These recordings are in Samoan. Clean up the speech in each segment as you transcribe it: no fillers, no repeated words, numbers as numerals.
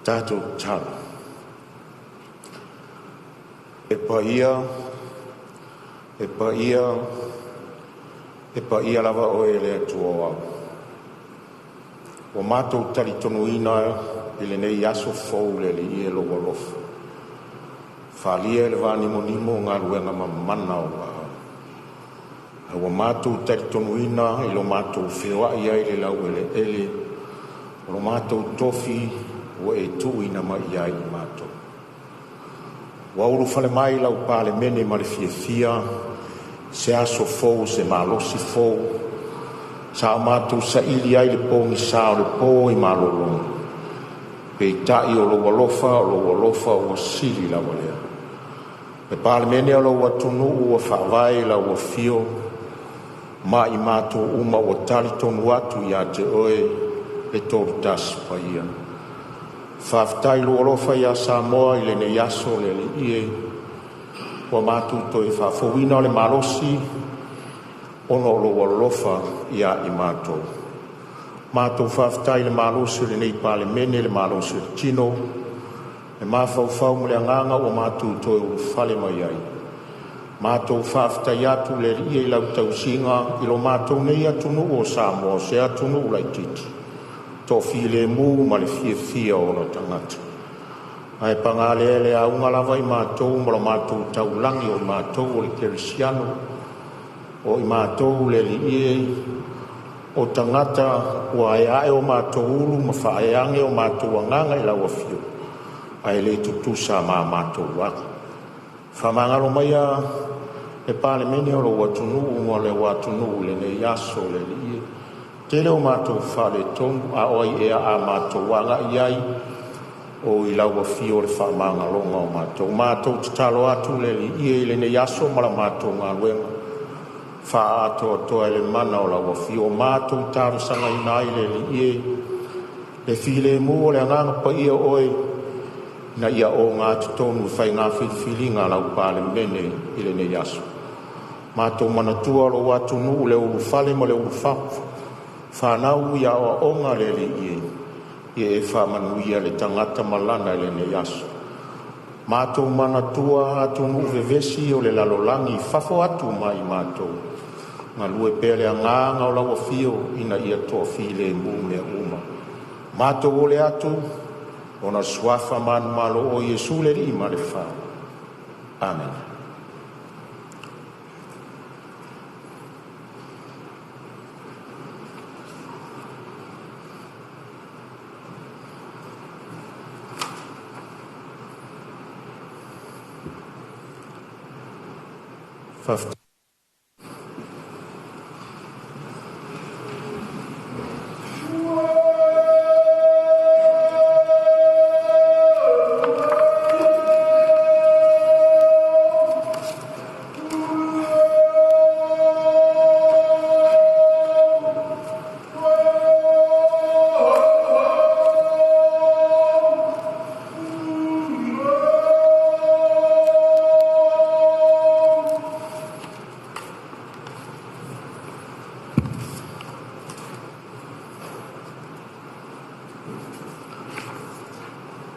Tatou tatalo. E paia, e paia, e paia lava Oe le Atua o Au, ua matou talitonuina i lenei aso fou le Alii e lou alofa, faaalia i le vanimonimo galuega mamana o ou aao. Ae ua matou talitonuina i lo matou feoai ai i le laueleele o lo matou tofi ua e tuuina mai ia i matou. Ua ulufale mai lau Palemene ma le fiafia, se aso fou, se malosi fou sa o matou saili ai le pogisa o le po i malologa, peitai o lou alofa, o lou alofa ua sili lava lea. Le Palemene o lou atunuu ua faavae i lau afio ma i matou uma ua talitonu atu ia te Oe le Tolotasi Paia. Faafetai i lou alofa ia Samoa i lenei aso le Alii e, ua matou toe faafouina le malosi ona o lou alofa ia i matou. Matou faafetai i le malosi o lenei Palemene, le malosi o le tino, le mafaufau ma le agaga ua matou toe ulufale mai ai. Matou faafetai atu le Alii i lau tausiga i lo matou nei atunuu o Samoa, o se atunuu laitiiti toafilemu ma le fiafia o ona tagata. Ae paga lea, e auga lava i matou ma lo matou taulagi, o i matou o le kerisiano, o i matou le Alii e, o tagata ua aeae o matou ulu ma faaeaea o matou agaga i lau afio, ae le tutusa ma a matou aga. Faamagalo maia le Palemene o lou atunuu ma le atunuu i lenei aso le Alii e. Tele o matou faaletonu, a o ai ea a matou agai i ai o i lau afio le faamagaloga o matou. Matou tatalo atu le Alii e i lenei aso ma la matou galuega, faaatoatoa e le mana o lau Afio. Matou talosagaina ai le Alii e, le filemu o le Agaga Paia o Oe, ina ia ogatotonu i faiga filifiliga a lau Palemene i lenei aso. Matou manatua lou atunuu i le ulufale ma le ulufafo, fanau i aoaoga le Alii e, ia e faamanuia le tagata ma lana i lenei aso. Matou manatua atunuu vevesi o le lalolagi i fafo atu ma i matou, galue pea le agaga o lau afio ina ia toafilemu mea uma. Matou ole atu ona o le suafa manumalo o Iesu le Alii ma le Fa. Amene.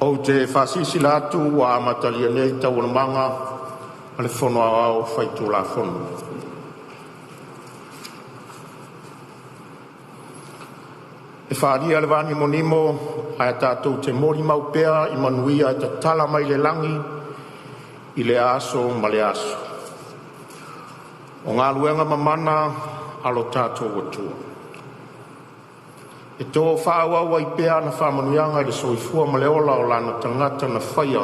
Ou te faasilasila atu ua amatalia nei Taualumaga a le Fono Aoao Faitulafono. E faaalia le vanimonimo ae tatou te molimau pea i manuia e tatala mai le lagi i lea aso ma lea aso. O galuega mamana a lo tatou Atua, e to faaauau ai pea ana faamanuiaga i le soifua ma le ola o lana tagata na faia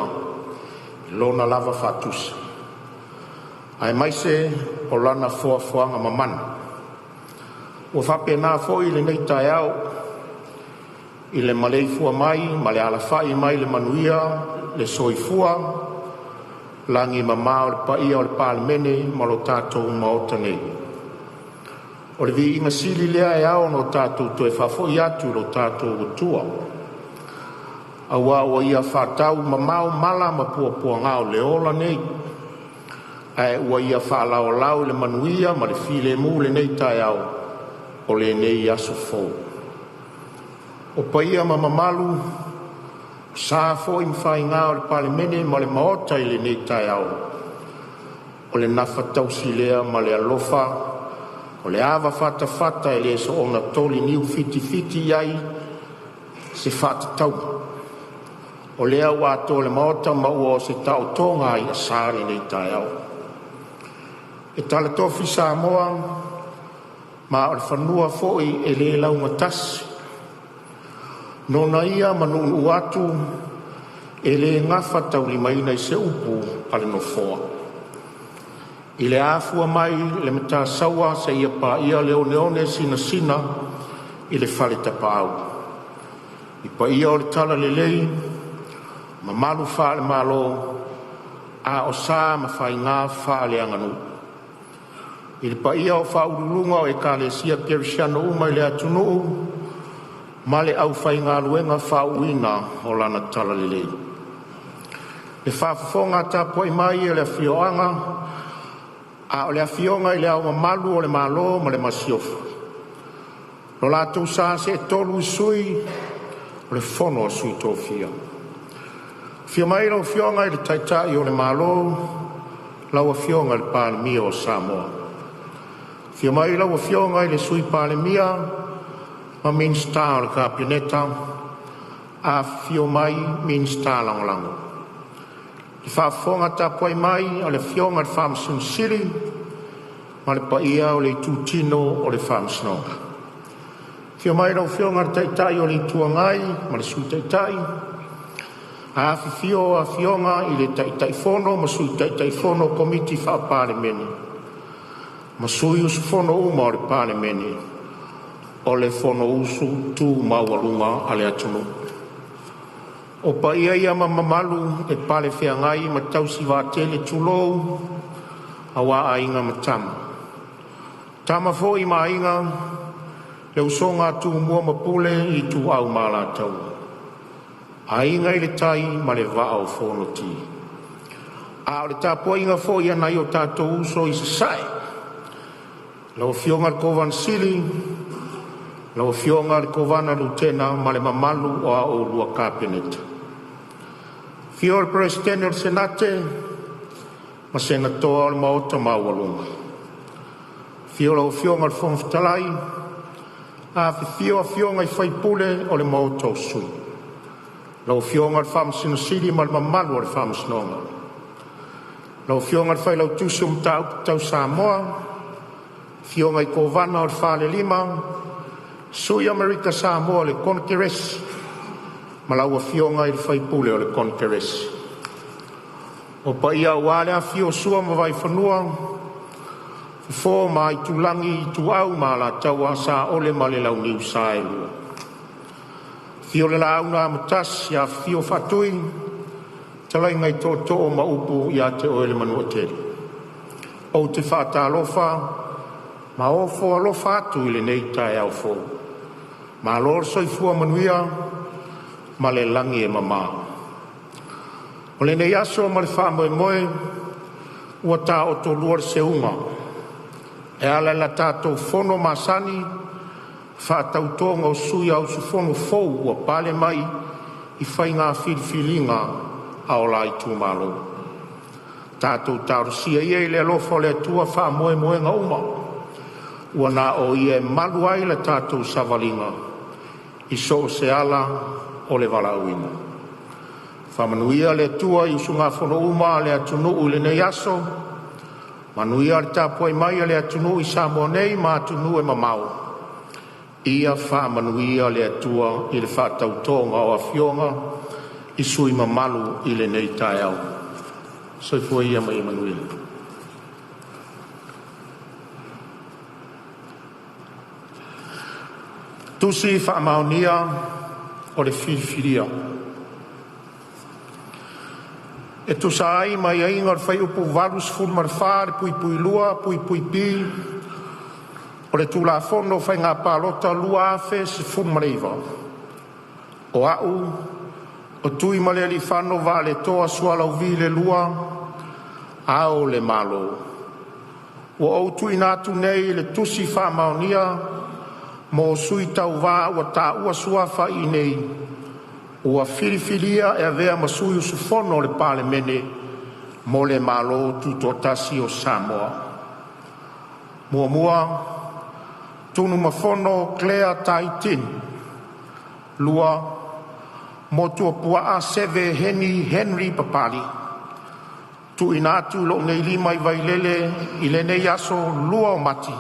i lona lava faatusa, aemaise o lana foafoaga mamana. Ua faapena foi lenei taeao i le maleifua mai ma le alafai mai i le manuia le soifua lagi e mama o le paia o le Palemene ma lo tatou Maota nei. O le viiga sili lea e ao ona tatou toe faafoi atu i lo tatou Atua, aua ua Ia faataumamao mala ma puapuaga o le ola nei, ae ua Ia faalaolao i le manuia ma le filemu i lenei taeao o lenei aso fou. O paia ma mamalu sa foi ma faiga o le Palemene ma le Maota i lenei taeao, o le gafataulimaina lea ma le alofa o le ava fatafata e le soona toli niu fitifiti i ai se faatatauga. O lea ua atoa le Maota ma ua oo i se taotoga a i'asa lenei taeao. E talatofi Samoa ma o le fanua foi e le laugatasi. Nona ia ma nuunuu atu e le gafataulimaina i se upu a le Nofoa. I le afua mai le Matasaua seia paia le oneone sinasina i le Fale Tapaau, i paia o le Talalelei, mamalu faale-Malo, a o sa ma faiga faaleaganuu. I le paia o faauluuluga o Ekalesia Kerisiano uma i le atunuu ma le aufaigaluega faauuina o lana Talalelei. Le faafofoga tapuai mai a le Afioga i Le Ao Mamalu o le Malo ma le Masiofo, lo latou sa seetolu i Sui o le Fono a Sui Tofia. Afio mai lau Afioga i le Taitai o le Malo, lau Afioga i le Palemia o Samoa. Afio mai lau Afioga i le Sui Palemia ma Minisita o le Kapeneta, afifio mai Minisita Lagolago. Le faafofoga tapuai mai a le Afioga i le Faamasino Sili ma le paia o le Itutino o le Faamasinoga. Afio mai lau Afioga i le Taitai o le Itu Agai ma le Sui Taitai, afifio Afioga i Taitaifono ma Sui Taitaifono o Komiti Faa-Palemene ma sui usufono uma o le Palemene o le Fonousu tu maualuga a le atunuu. O paia ia ma mamalu e palefeagai ma tausi vaatele, tulou, aua Aiga ma Tama, Tama foi ma Aiga, le usoga a Tumua ma Pule, Ituau ma Alataua, Aiga i le Tai ma le Vaa o Fonoti. A o le tapuaiga foi a nai o tatou uso i Sasae, lau Afioga i le Kovana Sili, lau Afioga i le Kovana Lutena ma le mamalu o a oulua Kapeneta. Afio le Peresetene o le Senate ma Senatoa o le Maota maualuga. Afio lau Afioga i le Fofoga Fetalai, afifio afioga i sui usufono o le Maota o Sui, lau Afioga i le Faamasino Sili ma le mamalu o le Faamasinoga. Lau Afioga i le Failautusi o Mataupu Tau Samoa, afioga i Kovana o le Falelima, Sui o Amerika Samoa i le Konekeresi ma lau afioga i le Faipule o le Konekeresi. O paia aua le afifio o Sua ma Vaifanua, Fofo ma Aitulagi, Ituau ma Alataua, Saole ma le Launiu Saelua. Afio le Laau na Amotasi, afifio Faatui, fetalaiga i Tootoo ma upu ia te oe le Manuatele. Ou te faatalofa ma ofo alofa atu i lenei taeao fou. Malo le soifua manuia ma le lagi e mama. O lenei aso ma le faamoemoe ua taotolua le seuga e ala i la tatou fono masani, faatautoga o sui usufono fou ua pale mai i faiga filifiliga a o la itumalo. Tatou talosia ia i le alofa o le Atua faamoemoega uma, ua na o Ia e malu ai la tatou savaliga i so o se ala o le valaauina. Faamanuia le Atua i usugafono uma a le atunuu i lenei aso, manuia le tapuai mai a le atunuu i Samoa nei ma atunuu e mamao. Ia faamanuia le Atua i le faatautoga o afioga i sui usufono mamalu i lenei taeao. Soifua ia ma ia manuia. Tusi Faamaonia o le Filifilia. E tusa ai ma aiaiga o le Fuaiupu 84(2)(b) o le Tulafono o Faiga Palota 2019, o Au, LUTUIMALEALIIFANO VAALETOA Sualauvi II, Ao o Le Malo, ua ou tuuina atu nei le Tusi Faamaonia mo Sui Tauva ua taua suafa iinei ua filifilia e avea ma sui usufono o le Palemene o le Malo Tutoatasi o Samoa: 1. Tunumafono Claire Tai Tin. 2. Motuopuaa Seve Henry Papali. TUUINA ATU i lou nei lima i Vailele i lenei aso 2 o Mati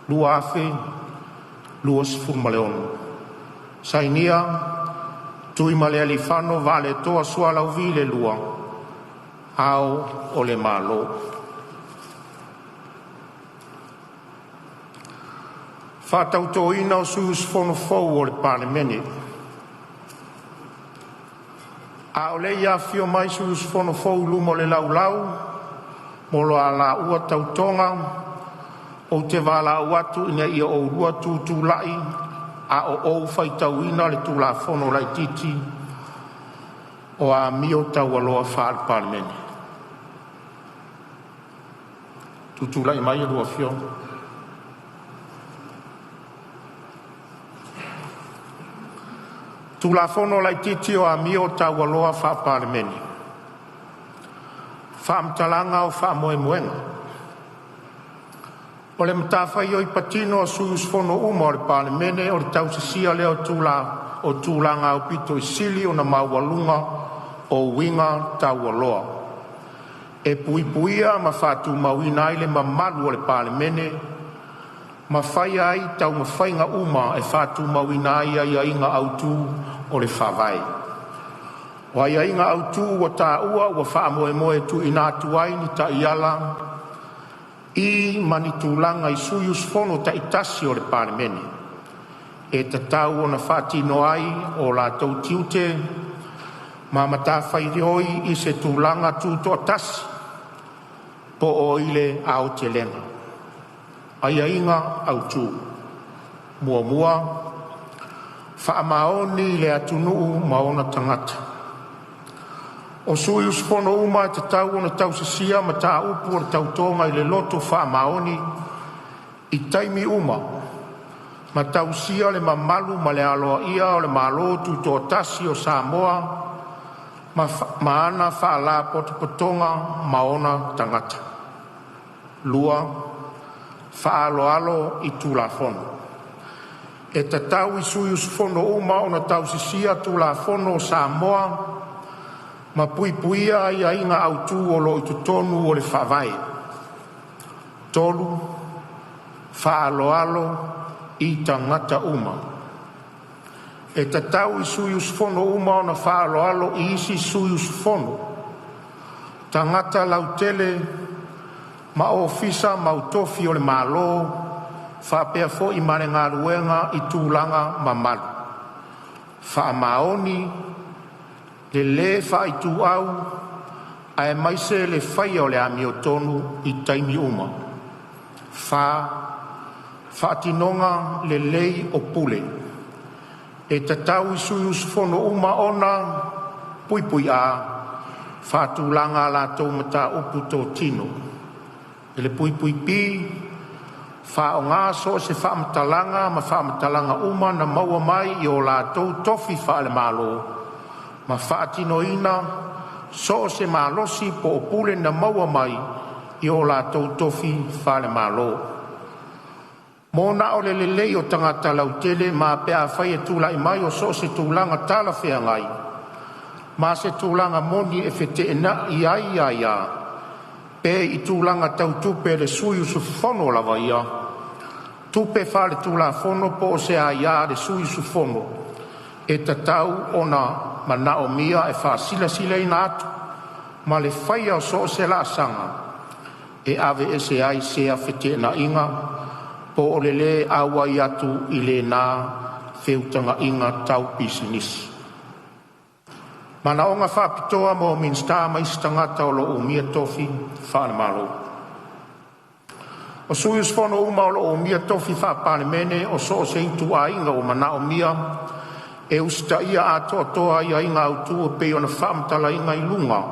2026. Sainia: Tuimalealiifano Vaaletoa Sualauvi II, Ao o le Malo. Faatautoina o sui usufono fou o le Palemene. A o le i afifio mai sui usufono fou i luma o le Laulau mo la laua tautoga, ou te valaau atu ina ia oulua tutulai a o ou faitauina le Tulafono Laitiiti o Amio Taualoa faale-Palemene. Tutulai mai a oulua afioga. Tulafono Laitiiti o Amio Taualoa Faa-Palemene. Faamatalaga o Faamoemoega. O le matafaioi patino a sui usufono uma o le Palemene o le tausisia lea o tulaga aupito sili ona maualuga o uiga taualoa e puipuia ma faatumauina ai le mamalu o le Palemene, ma faia ai taumafaiga uma e faatumauina ai aiaiga autu o le Faavae. O aiaiga autu ua taua ua faamoemoe e tuuina atu ai ni taiala i ma ni tulaga i sui usufono taitasi o le Palemene e tatau ona faatino ai o latou tiute ma matafaioi i se tulaga tutoatasi po o i le aotelega. Aiaiga Autu. 1. Faamaoni i le atunuu ma ona tagata. O sui usufono uma e tatau ona tausisia mataupu o le Tautoga i le loto faamaoni i taimi uma, ma tausia le mamalu ma le aloaia o le Malo Tutoatasi o Samoa ma ana Faalapotopotoga ma ona tagata. 2. Faaaloalo i Tulafono. E tatau i sui usufono uma ona tausisia Tulafono o Samoa ma puipuia aiaiga autu o lo o i totonu o le Faavae. 3. Faaaloalo i tagata uma. E tatau i sui usufono uma ona faaaloalo i isi sui usufono, tagata lautele ma ofisa o le Malo faapea foi ma le galuega i tulaga mamalu. Faamaoni, le le faaituau aemaise le faia o le amiotonu i taimi uma. 4. Faatinoga lelei o pule. E tatau i sui usufono uma ona: A. Faatulaga a latou mataupu totino. B. Faaaoga so o se faamatalaga ma faamatalaga uma na maua mai i o latou tofi faale-Malo, ma faatinoina so o se malosi po o pule na maua mai i o latou tofi faale-Malo, mo na o le lelei o tagata lautele ma pe afai e tulai mai so o se tulaga talafeagai ma se tulaga moni e feteenai ai aia, pe i tulaga tau tupe a le sui usufono lava ia, tupe faaletulafono po o se aia a le sui usufono e tatau ona manaomia e faasilasilaina atu ma le faia o so o se laasaga e aveese ai sea feteenaiga po o le le auai atu i lena feutagaiga tau pisinisi. Manaoga Faapitoa mo Minisita ma isi Tagata o lo o Umia Tofi Faale-Malo. O sui usufono uma o lo o umia tofi faa-Palemene o so o se ituaiga ua manaomia e usitaia atoatoa aiaiga autu e pei ona faamatalaina i luga,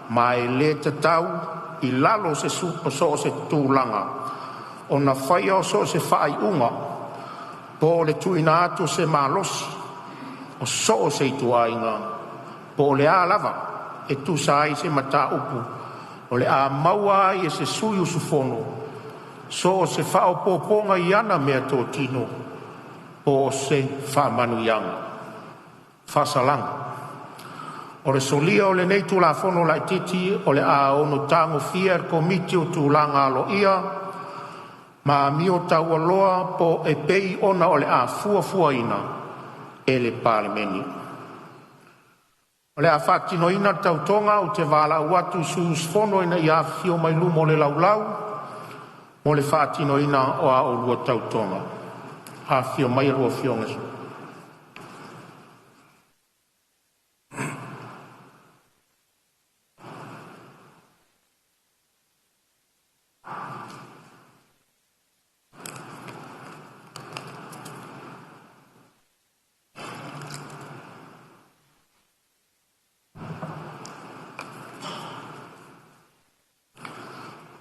ma e le tatau, i lalo o so o se tulaga, ona faia so o se faaiuga po o le tuuina atu o se malosi o so o se ituaiga po o le a lava e tusa ai ma se mataupu o le a maua ai e se sui usufono so o se faaopoopoga i ana meatotino po o se faamanuiaga. Faasalaga: O le solia o lenei Tulafono Laitiiti o le a ono tagofia e le Komiti o Tulaga Aloaia ma Amio Taualoa e pei ona o le a fuafuaina e le Palemene. O le a faatinoina le tautoga, ou te valaau atu i sui usufono ina ia afifio mai luma o le laulau mo le faatinoina o a oulua tautoga. Afifio mai a oulua afioga e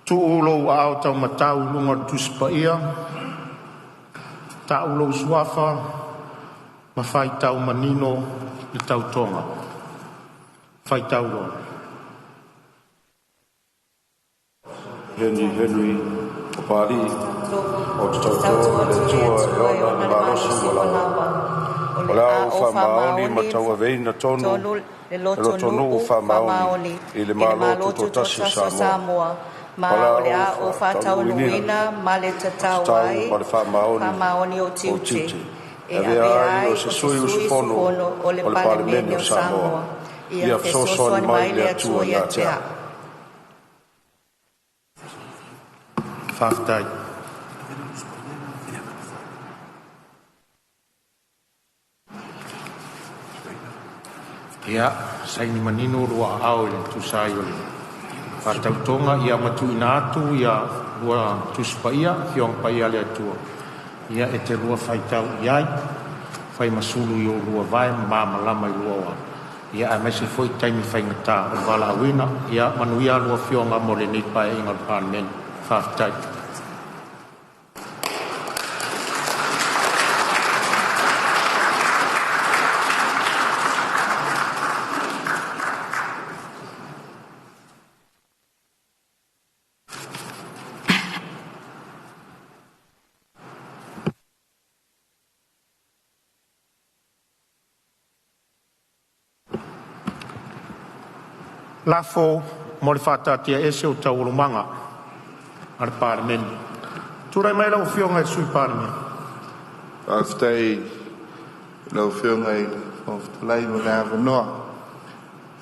Tuu lou Aao taumatau i luga o le Tusi Paia, tau lou Suafa ma faitau manino le tautoga. Faitau loa. Heni Henry Papali'i, ou te tauto i le Atua e ona le malosi ua lava. O le a ou faamaoni ma tauaveina tonu le le lotonuu lotonuu faamaoni faamaoni i le Malo Tutoatasi o o Samoa. Samoa, ma O le o le a a ou ou faataunuuina faataunuuina ma le le tatau tatau ai ma le faamaoni faamaoni ou ou tiute, tiute, e e avea avea ai ai o se o se sui sui usufono usufono o le o le Palemene Palemene o o Samoa. Samoa. Ia Ia fesoasoani fesoasoani mai mai le le Atua Atua ia ia te te au. au. Faafetai. Ia, saini manino lua aao e tusa ai o le faatautoga, ia ma tuuina atu ia lua Tusi Paia, Afioaga Paia a le Atua, ia e te lua faitau i ai, fai ma sulu i o lua vae ma malamalama i lua ola, ia aemaise foi taimi faigata o le valaauina. Ia manuia a lua afioga mo lenei Paeaiga o le Palemene. Faafetai. Lafo mo le faataatiaese o Taualumaga a le Palemene. Tulai mai lau Afioga i le Sui Palemia. Faafetai i lau Afioga i le Fofoga Fetalai mo le avanoa.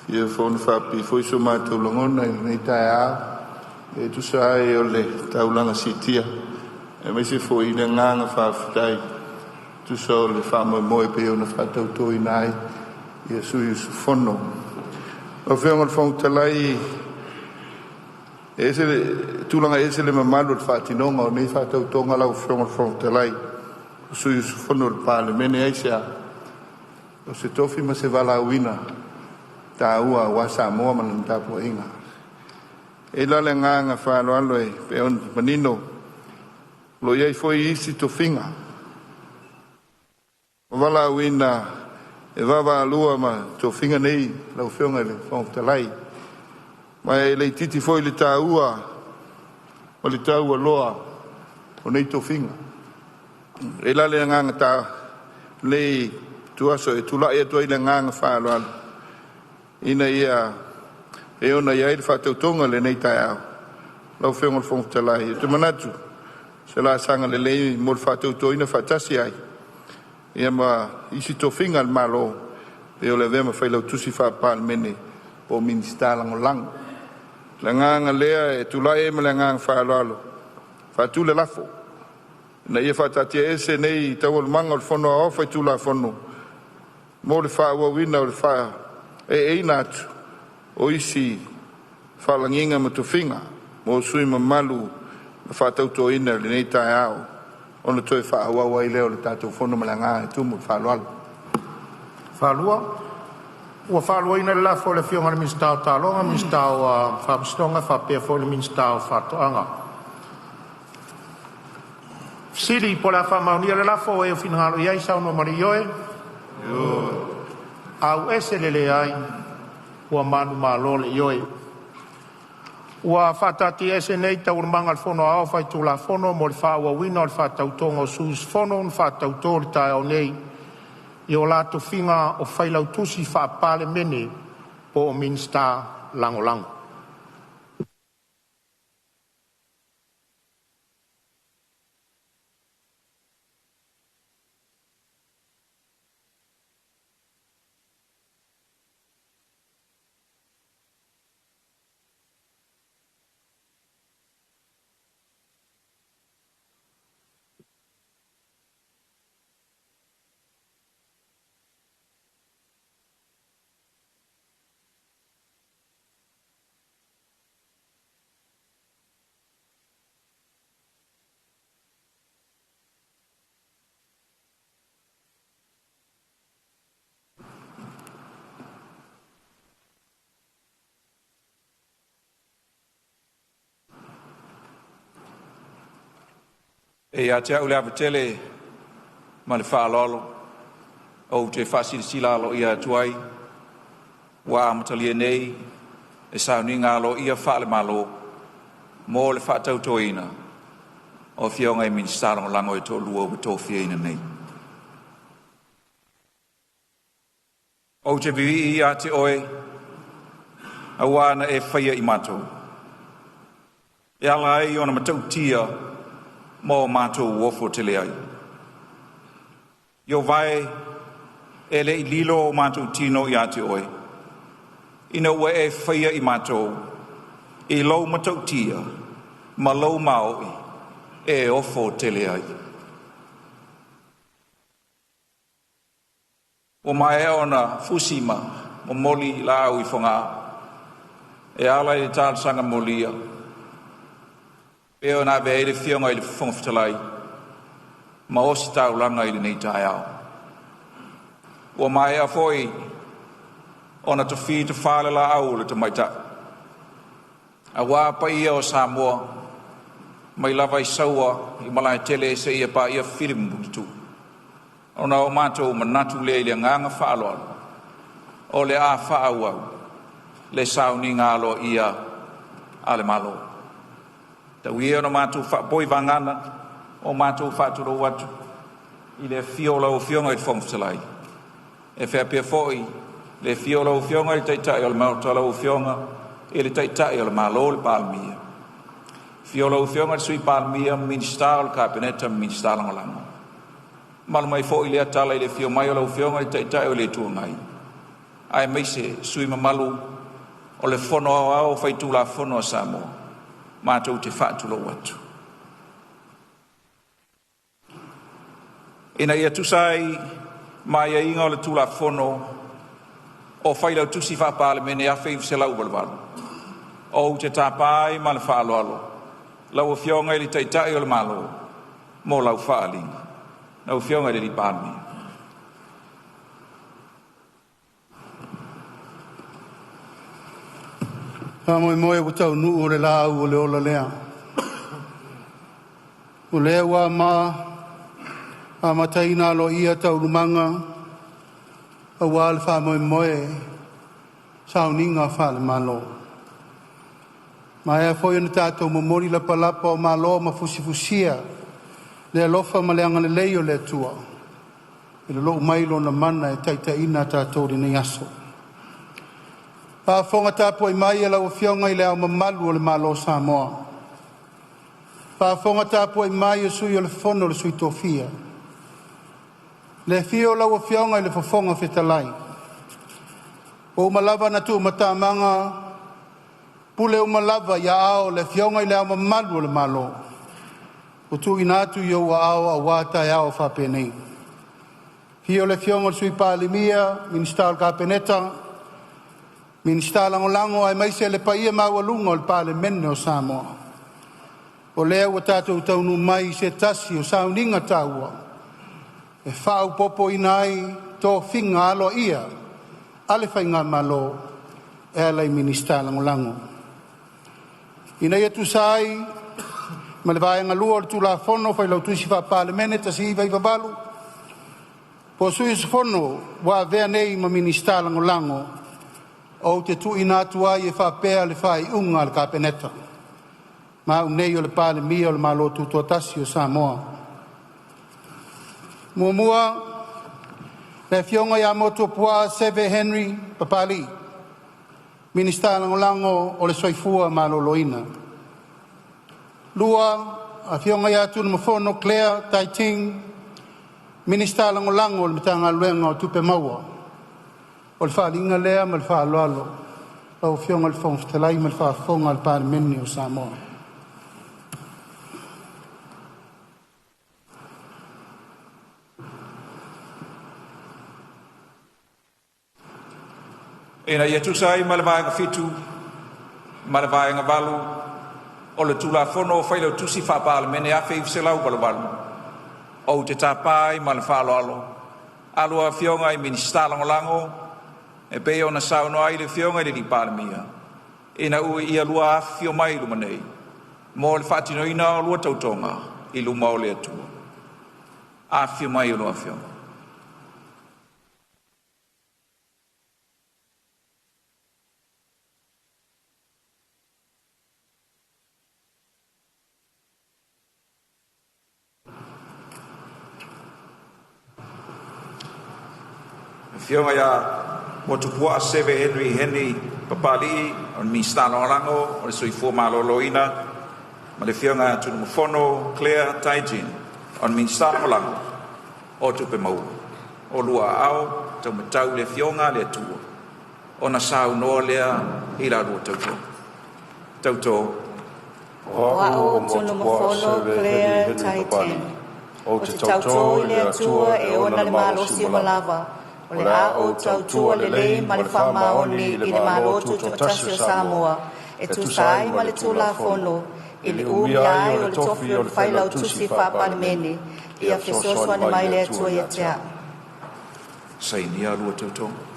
E fia fonofaapipii foi so matou lagona i lenei taeao e tusa ai o le taulaga siitia aemaise foi le agaga faafetai e tusa o le faamoemoe e pei ona faatautoina ai ia sui usufono. Lau Afioga i le Fofoga Fetalai, e ese le tulaga e ese le mamalu o le faatinoga o nei faatautoga lau Afioga i le Fofoga Fetalai, o sui usufono o le Palemene. Aisea? O se tofi ma se valaauina taua aua Samoa ma lana tapuaiga. E i ai la le agaga faaaloalo e pei ona manino, o lo o i ai foi isi tofiga ua valaauina e vaavaalua ma tofiga nei lau Afioga i le Fofoga Fetalai, ma e le itiiti foi le taua ma le taualoa o nei tofiga. E i ai la le agaga lenei ituaso e tulai atu ai i le agaga faaaloalo ina ia e ono i ai le faatautoga i lenei taeao. Lau Afioga i le Fofoga Fetalai, ou te manatu o se laasaga lelei mo le faatautoina faatasi ai ia ma isi tofiga a le Malo e pei o le avea ma Failautusi Faa-Palemene po o Minisita Lagolago. O le agaga lea e tulai ai ma le agaga faaaloalo e faatu le lafo, Ina ia faataatiaese nei Taualumaga o le Fono Aoao Faitulafono mo le faaauauina o le faaaeaina atu o isi faalagiga ma tofiga mo sui usufono mamalu na faatautoina i lenei taeao, ona toe faaauau ai lea o le tatou Fono. Ma le agaga o le faaaloalo. Ua faaluaina le lafo a le Afioga i le Minisita o Taaloga, Minisita o Faamasinoga faapea foi le Minisita o Faatoaga. Po o le a faamaonia le lafo, e finagalo i ai saunoa ma le ioe. AUS le leai, ua manumalo le Ioe. Ua faataatiaese nei Taualumaga a le Fono Aoao Faitulafono mo le faaauauina o le faatautoga o sui usufono na faatauto i le taeao nei i o la tofiga o Failautusi Faa-Palemene po o Minisita Lagolago. E ia te au le ava tele ma le faaaloalo ou te faasilasila aloaia atu ai ua amatalia nei le Sauniga Aloaia faale-Malo mo le faatautoina o Afioga i Minisita Lagolago e toalua ua tofiaina nei. Ou te vivii ia te Oe auā na e faia i matou, e ala ai ona matautia ma o matou ofo tele ai. Ieova e, e le i lilo o matou tino ia te Oe, ina ua e faia i matou i lou matautia ma lou maoʻi e ofo tele ai. Ua maea ona fusi ma momoli laau i Fogaa e ala i le talosaga molia e pei ona avea ai le Afioga i le Fofoga Fetalai ma ositaulaga i lenei taeao. Ua maea foi ona tofi tofa le laau o le tamaitai auā paia o Samoa mai lava i Saua i Malaetele seia paia Fili ma Puletuu. Ona o matou manatu lea i le agaga faaaloalo o le a faaauau le sauniga aloaia a le Malo. Tau ia ona matou faapoi vagana o matou faatulou atu i le afio o lau Afioga i le Fofoga Fetalai, e faapea foi le afio o lau Afioga i le Taitai o le Maota, lau Afioga i le Taitai o le Malo, le Palemia, afio lau Afioga i le Sui Palemia, Minisita o le Kapeneta ma Minisita Lagolago. Mamalu mai foi lea tala i le afio mai o lau Afioga i le Taitai o le Itu Agai, aemaise sui usufono mamalu o le Fono Aoao Faitulafono a Samoa, matou te faatulou atu. Ina ia tusa ai ma aiaiga o le Tulafono o Failautusi Faa-Palemene 1988, ou te tapa ai ma le faaaloalo lau Afioga i le Taitai o le Malo mo lau faaaliga. Lau Afioga i le Palemia. Faamoemoe ua taunuu le laau o le ola lea. O lea ua amataina aloaia taualumaga aua le faamoemoe sauniga faale-Malo. Maea foi ona tatou momoli lapalapa o malo ma fusifusia le alofa ma le agalelei o le Atua e lolou mai lona mana e taitaiina tatou i lenei aso. Faafofoga tapuai mai a lau Afioga i le Ao Mamalu o le Malo o Samoa, faafofoga tapuai mai a Sui o le Fono a Sui Tofia, le afio o lau Afioga i le Fofoga Fetalai, ua uma lava ona tuumatamaga pule uma lava i aao o le Afioga i le Ao Mamalu o le Malo, ua tuuina atu i ou aao aua taeao faapenei. Afio le Afioga i le Sui Palemia, Minisita o le Kapeneta, Minisita Lagolago aemaise le paia maualuga o le Palemene o Samoa. O lea ua tatou taunuu mai i se tasi o sauniga taua e faaopoopoina ai tofiga aloaia a le Faigamalo e ala i Minisita Lagolago. Ina ia tusa ai ma le Vaega 2 o le Tulafono o Failautusi Faa-Palemene 1998, Po sui usufono ua avea nei ma Minisita Lagolago, ou te tuuina atu ai e faapea le faaiuga a le Kapeneta, ma au nei o le Palemia o le Malo Tutoatasi o Samoa. 1. Le Afioga MOTUAPUAA Seve Henry Papali'i, Minisita Lagolago o le Soifua Maloloina. 2. Afioga TUNUMAFONO Claire Tai Ting, Minisita Lagolago o le Matagaluega o Tupe Maua. O le faaaliga lea ma le faaaloalo lau Afioga i le Fofoga Fetalai ma le faafofoga a le Palemene o Samoa. Ina ia tusa ai ma le Vaega 7 ma le Vaega 8 o le Tulafono o Failautusi Faa-Palemene 1988, ou te tapa ai ma le faaaloalo a lua Afioga i Minisita Lagolago e pei ona saunoa ai le Afioga i le Palemia, ina ia lua afifio mai i luma nei mo le faatinoina o lua tautoga i luma o le Atua. Afifio mai a oulua Afioga. Afioga ia Motuopuaa Seve Henry Henry Papali'i o le Minisita Lagolago o le Soifua Maloloina ma le Afioga ia Tunumafono Claire Taijin o le Minisita Lagolago o Tupe Maua. O lua aao taumatau le Afioga a le Atua ona saunoa lea i la lua tautoga. Tauto. O O au au o Motuopuaa Tunumafono Seve Henry Claire Henry Taitini, Papali'i, ou ou te te tautō tautō i i le le Atua Atua e e ona ona le le malosi malosi uma uma lava, lava, o o le le a a ou ou tautua tautua lelei lelei ma ma le le faamaoni faamaoni i le i le Malo Malo Tutoatasi Tutoatasi o o Samoa, Samoa, e e tusa tusa ai ai ma ma le le Tulafono, Tulafono, i i le le umia umia ai ai o o le le tofi tofi o o le le Failautusi Failautusi Faa-Palemene, Faa-Palemene, ia ia fesoasoani fesoasoani mai mai le le Atua Atua ia ia te te au. au. Sainia lua tautoga.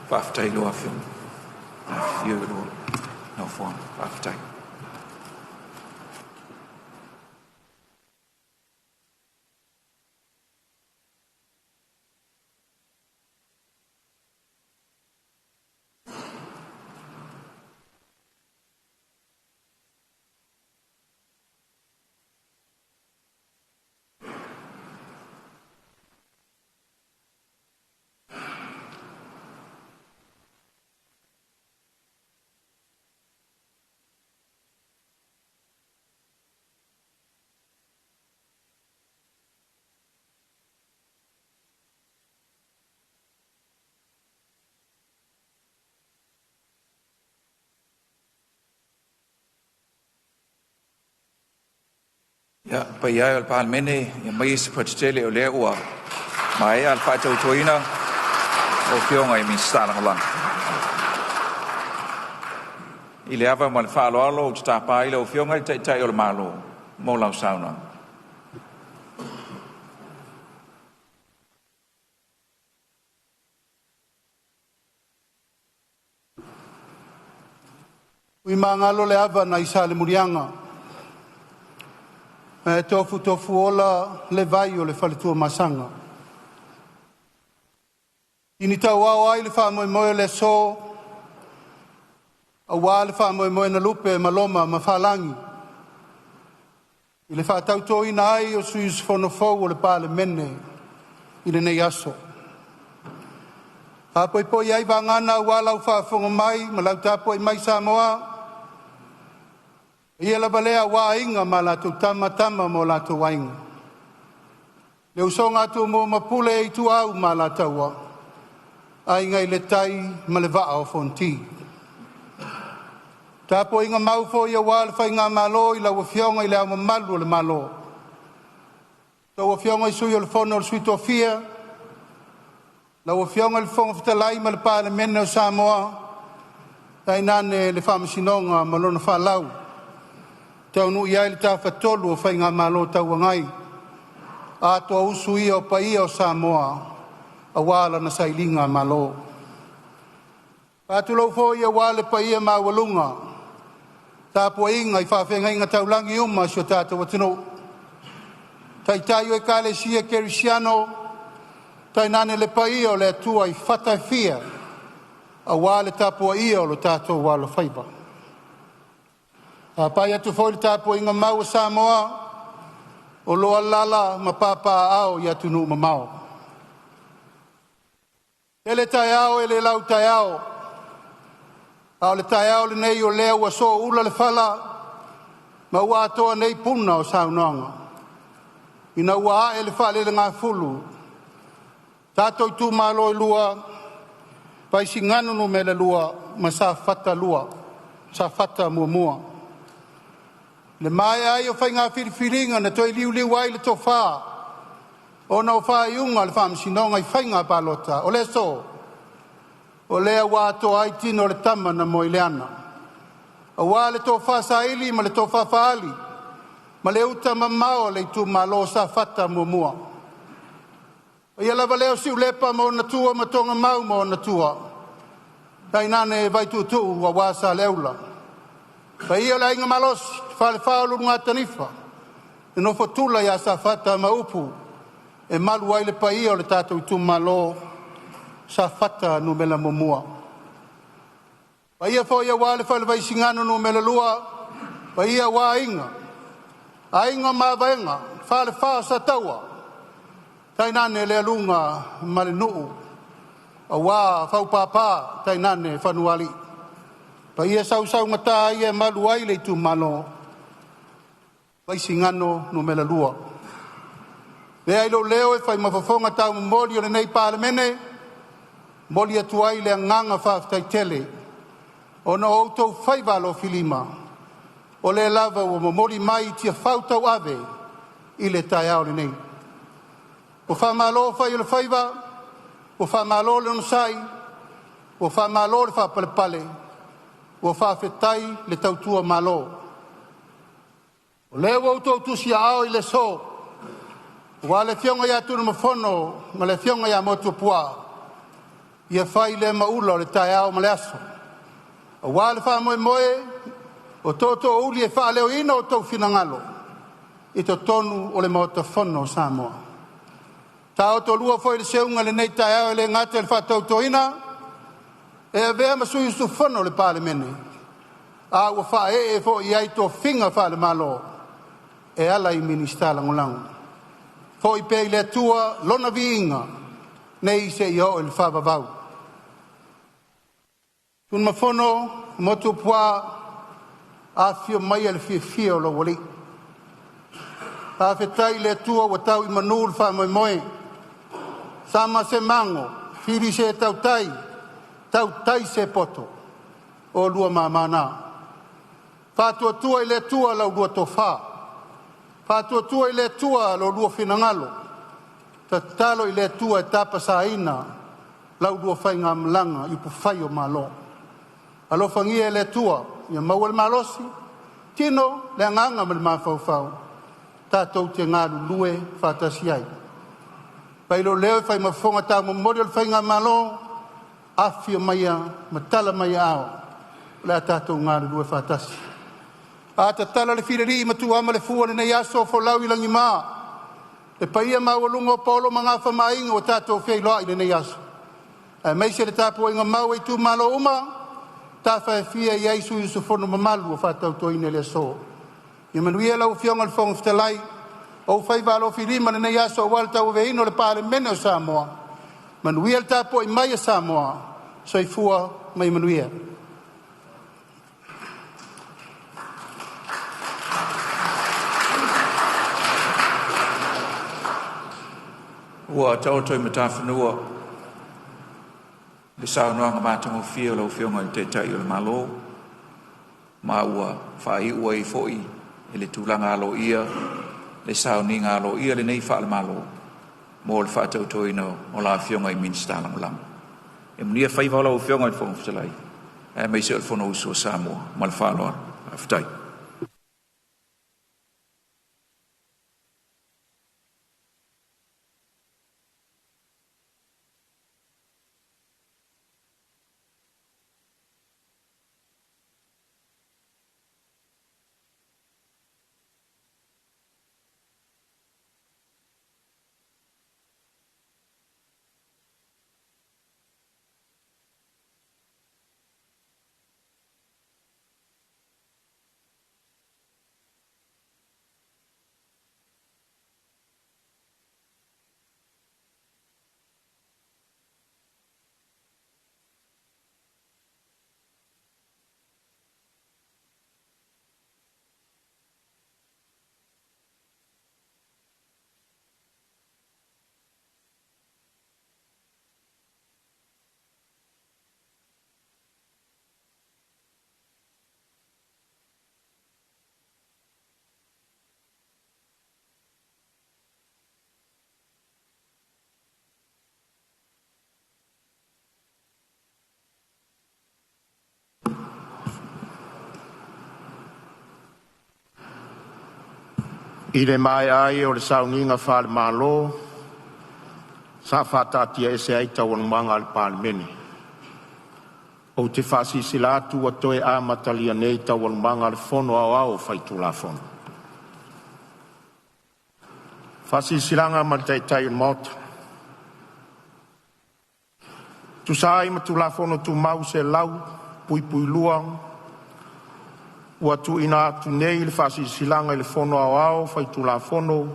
Faafetai i lua afioga. Afifio i lua nofoaga. Faafetai. Ia, paia e o le Palemene, ia maia se tele o lea ua maea le faatautoina o Afioga i Minisita Lagolago. I le ava ma le faaaloalo ou te tapa ai lau Afioga i le Taitai o le Malo mo lau saunoaga. Ui magalo le ava nai Salemuliaga, ae tofutofuola le vai o le faletuamasaga. Ini tauao ai le faamoemoe o le aso, aua le faamoemoe na lupe ma loma ma faalagi i le faatautoina ai o sui usufono fou o le Palemene i lenei aso. Faapoipoi ai vagana aua lau faafofoga mai ma lau tapuai mai Samoa, ia lava lea aua Aiga ma latou Tama, Tama ma o latou Aiga, le usoga a Tumua ma Pule, Ituau ma Alataua, Aiga i le Tai ma le Vaa o Fonoti. Tapuaiga mau foi aua le Faigamalo i lau Afioga i Le Ao Mamalu o le Malo, Lau Afioga i Sui o le Fono a Sui Tofia, lau Afioga i le Fofoga Fetalai ma le Palemene o Samoa, tainane le Faamasinoga ma lona faalau, taunuu i ai le Tafatolu o Faigamalo Tauagai, atoa usu ia o paia o Samoa aua lana sailiga malo. Faatulou foi aua le paia maualuga tapuaiga i faafeagaiga taulagi uma a si o tatou atunuu, taitai o ekalesia kerisiano, tainane le paia o le Atua i fata e fia aua le tapuaia o lo tatou alofaiva. Faapai atu foi i le tapuaiga mau a Samoa o lo o alaala ma papaaao i atunuu mamao. Lele taeao e le lau taeao, a o le taeao lenei o lea ua sooula le fala ma ua atoa nei puna o saunoaga ina ua ae le faalelegafulu tatou itumalo e lua, Vaisigano Nu.2 ma Safata 2, Safata 1. Le maea ai o faiga filifiliga na toe liuliu ai le tofa ona o faaiuga a le Faamasinoga i faiga palota. O le aso, o lea ua atoa ai tino o le tama na moe i le ana, aua le tofa saili ma le tofa faali ma le uta mamao a le itumalo o Safata 1. O ia lava lea o Siulepa ma ona tua ma Togamau ma ona tua, tainane Vaituutuu aua Saleaula. Paia o le Aiga Malosi, Falefa o le Ulugatanifa, le nofotula ia Safata ma upu e malu ai le paia o le tatou itumalo Safata 1. Paia foi aua le Falevaisigano Nu.2, paia aua Aiga, Aiga o Mavaega, Falefa o Sataua, tainane le aluga ma le nuu aua Faupapa tainane Fanualii. Paia sausaugata ia e malu ai le itumalo Vaisigano Nu.2. Lea i lou leo e fai ma fofoga taumomoli o lenei Palemene, momoli atu ai le agaga faafetai tele ona o outou faiva alofilima o lea lava ua momoli mai i tiafau tauave i le taeao lenei. Ua faamalo fai o le faiva, ua faamalo le onosai, ua faamalo le faapalepale, ua faafetai le tautua malo. O lea ua outou tusiaao i le aso, ua le afioga ia Tunumafono ma le afioga ia Motuopuaa, ia fai lea maula o le taeao ma le aso, aua le faamoemoe o tootoouli e faaleoina outou finagalo i totonu o le Maota Fono o Samoa. Taotolua foi le seuga i lenei taeao e le gata i le faatautoina e avea ma sui usufono o le Palemene, a ua faaee foi i ai tofiga faale-Malo e ala i Minisita Lagolago. Foi pea i le Atua lona viiga nei seia oo i le faavavau. Tunumafono Motuopuaa, afifio maia le fiafia o lou alii. Faafetai i le Atua ua tau i manu le faamoemoe. Sama se mago, fili se tautai, tautai se poto, o lua mamana. Faatuatua i le Atua la ulua tofa, faatuatua i le Atua lo lua finagalo, tatalo i le Atua e tapasaina la ulua faigamalaga i upufai o Malo. Alofagia e le Atua ia maua le malosi, tino, le agaga ma le mafaufau, tatou te galulue faatasi ai. Fai lou leo e fai ma fofoga taumomoli o le faigamalo, afifio maia ma tala mai ao, o le a tatou galulue faatasi. A tatala le fililii ma tuama le fua o lenei aso, folau i lagima, le paia maualuga o paolo ma gafa ma aiga ua tatou feiloai i lenei aso, aemaise le tapuaiga mau a itumalo uma, tafa e fia i ai sui usufono mamalu o faatautoina i le aso. Ia manuia lau Afioga i le Fofoga Fetalai, ou faiva alofilima i lenei aso aua le tauaveina o le Palemene o Samoa. Manuia le tapuai mai a Samoa. Soifua ma ia manuia. Ua taoto i matafanua le saunoaga matagofie a lau Afioga i le Taitai o le Malo, ma ua faaiu ai foi i le tulaga aloaia le sauniga aloaia lenei faale-Malo mo le faatautoina o la Afioga i Minisita Lagolago. E manuia faiva o lau Afioga i le Fofoga Fetalai, aemaise o le Fonousu a Samoa. Ma le faaaloalo. Faafetai. I le maea ai o le sauniga faale-Malo, sa faataatiaese ai Taualumaga a le Palemene. Ou te faasilasila atu ua toe amatalia nei Taualumaga a le Fono Aoao Faitulafono. Faasilasilaga a le Taitai o le Maota. E tusa ai ma Tulafono Tumau 100(2), ua tuuina atu nei le Faasilasilaga i le Fono Aoao Faitulafono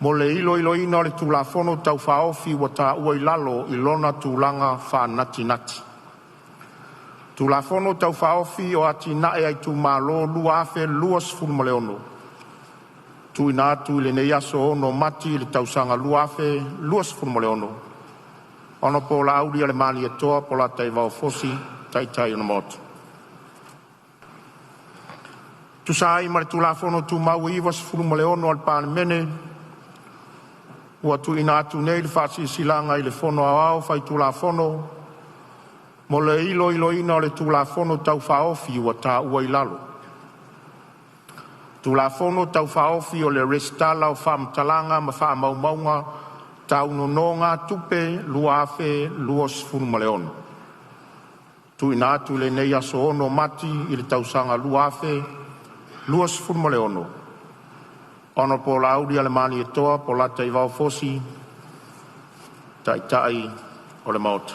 mo le iloiloina o le Tulafono Tau Faaofi ua taua i lalo i lona tulaga faanatinati: Tulafono Tau Faaofi o Atinae a Itumalo 2026, tuuina atu i lenei aso 6 Mati i le tausaga 2026, Hon Laaulialemalietoa Polataivao Fosi, Taitai o le Maota. E tusa ai ma le Tulafono Tumau 96 a le Palemene, ua tuuina atu nei le Faasilasilaga i le Fono Aoao Faitulafono mo le iloiloina o le Tulafono Tau Faaofi ua taua i lalo: Tulafono Tau Faaofi o le Resitala o Faamatalaga ma Faamaumauga Tau Nonogatupe 2026. Tuuina atu i lenei aso 6 Mati i le tausaga 2026, Hon Laaulialemalietoa Polataivao Fosi, Taitai o le Maota.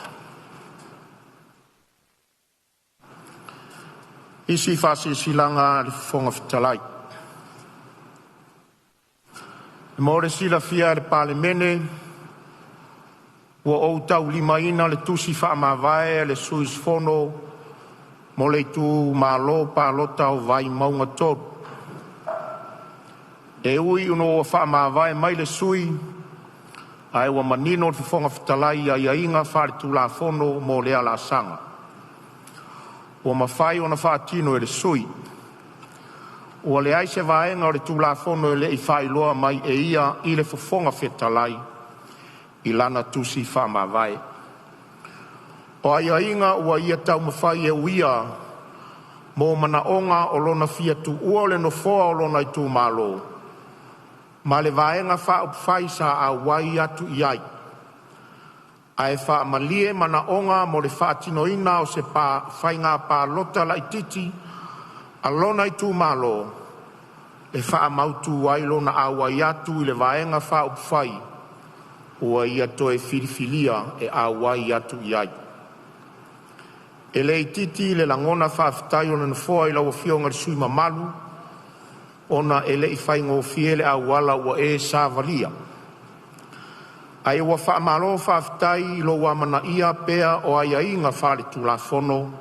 Isi Faasilasilaga a le Fofoga Fetalai. Mo le silafia e le Palemene, ua ou taulimaina le Tusi Faamavae a le Sui Usufono mo le Itumalo Palota o Vaimauga 3. E ui ina ua faamavae mai le sui, ae ua manino le Fofoga Fetalai i aiaiga faale-Tulafono mo lea laasaga ua mafai ona faatino e le sui. Ua leai se vaega o le Tulafono e le i faailoa mai e ia i le Fofoga Fetalai i lana Tusi Faamavae. O aiaiga ua ia taumafai e uia mo manaoga o lona fia tuua o le nofoa o lona itumalo ma le Vaega Faaupufai sa auai atu i ai, ae faamalie manaoga mo le faatinoina o se faiga palota laitiiti a lona itumalo e faamautu ai lona auai atu i le Vaega Faaupufai ua ia toe filifilia e auai atu i ai. E le itiiti le lagona faafetai o le Nofoa i lau Afioga i le sui usufono mamalu, ona e le i faigofie le auala ua e savalia, ae ua faamalo faafetai i lou amanaia pea o aiaiga faale-Tulafono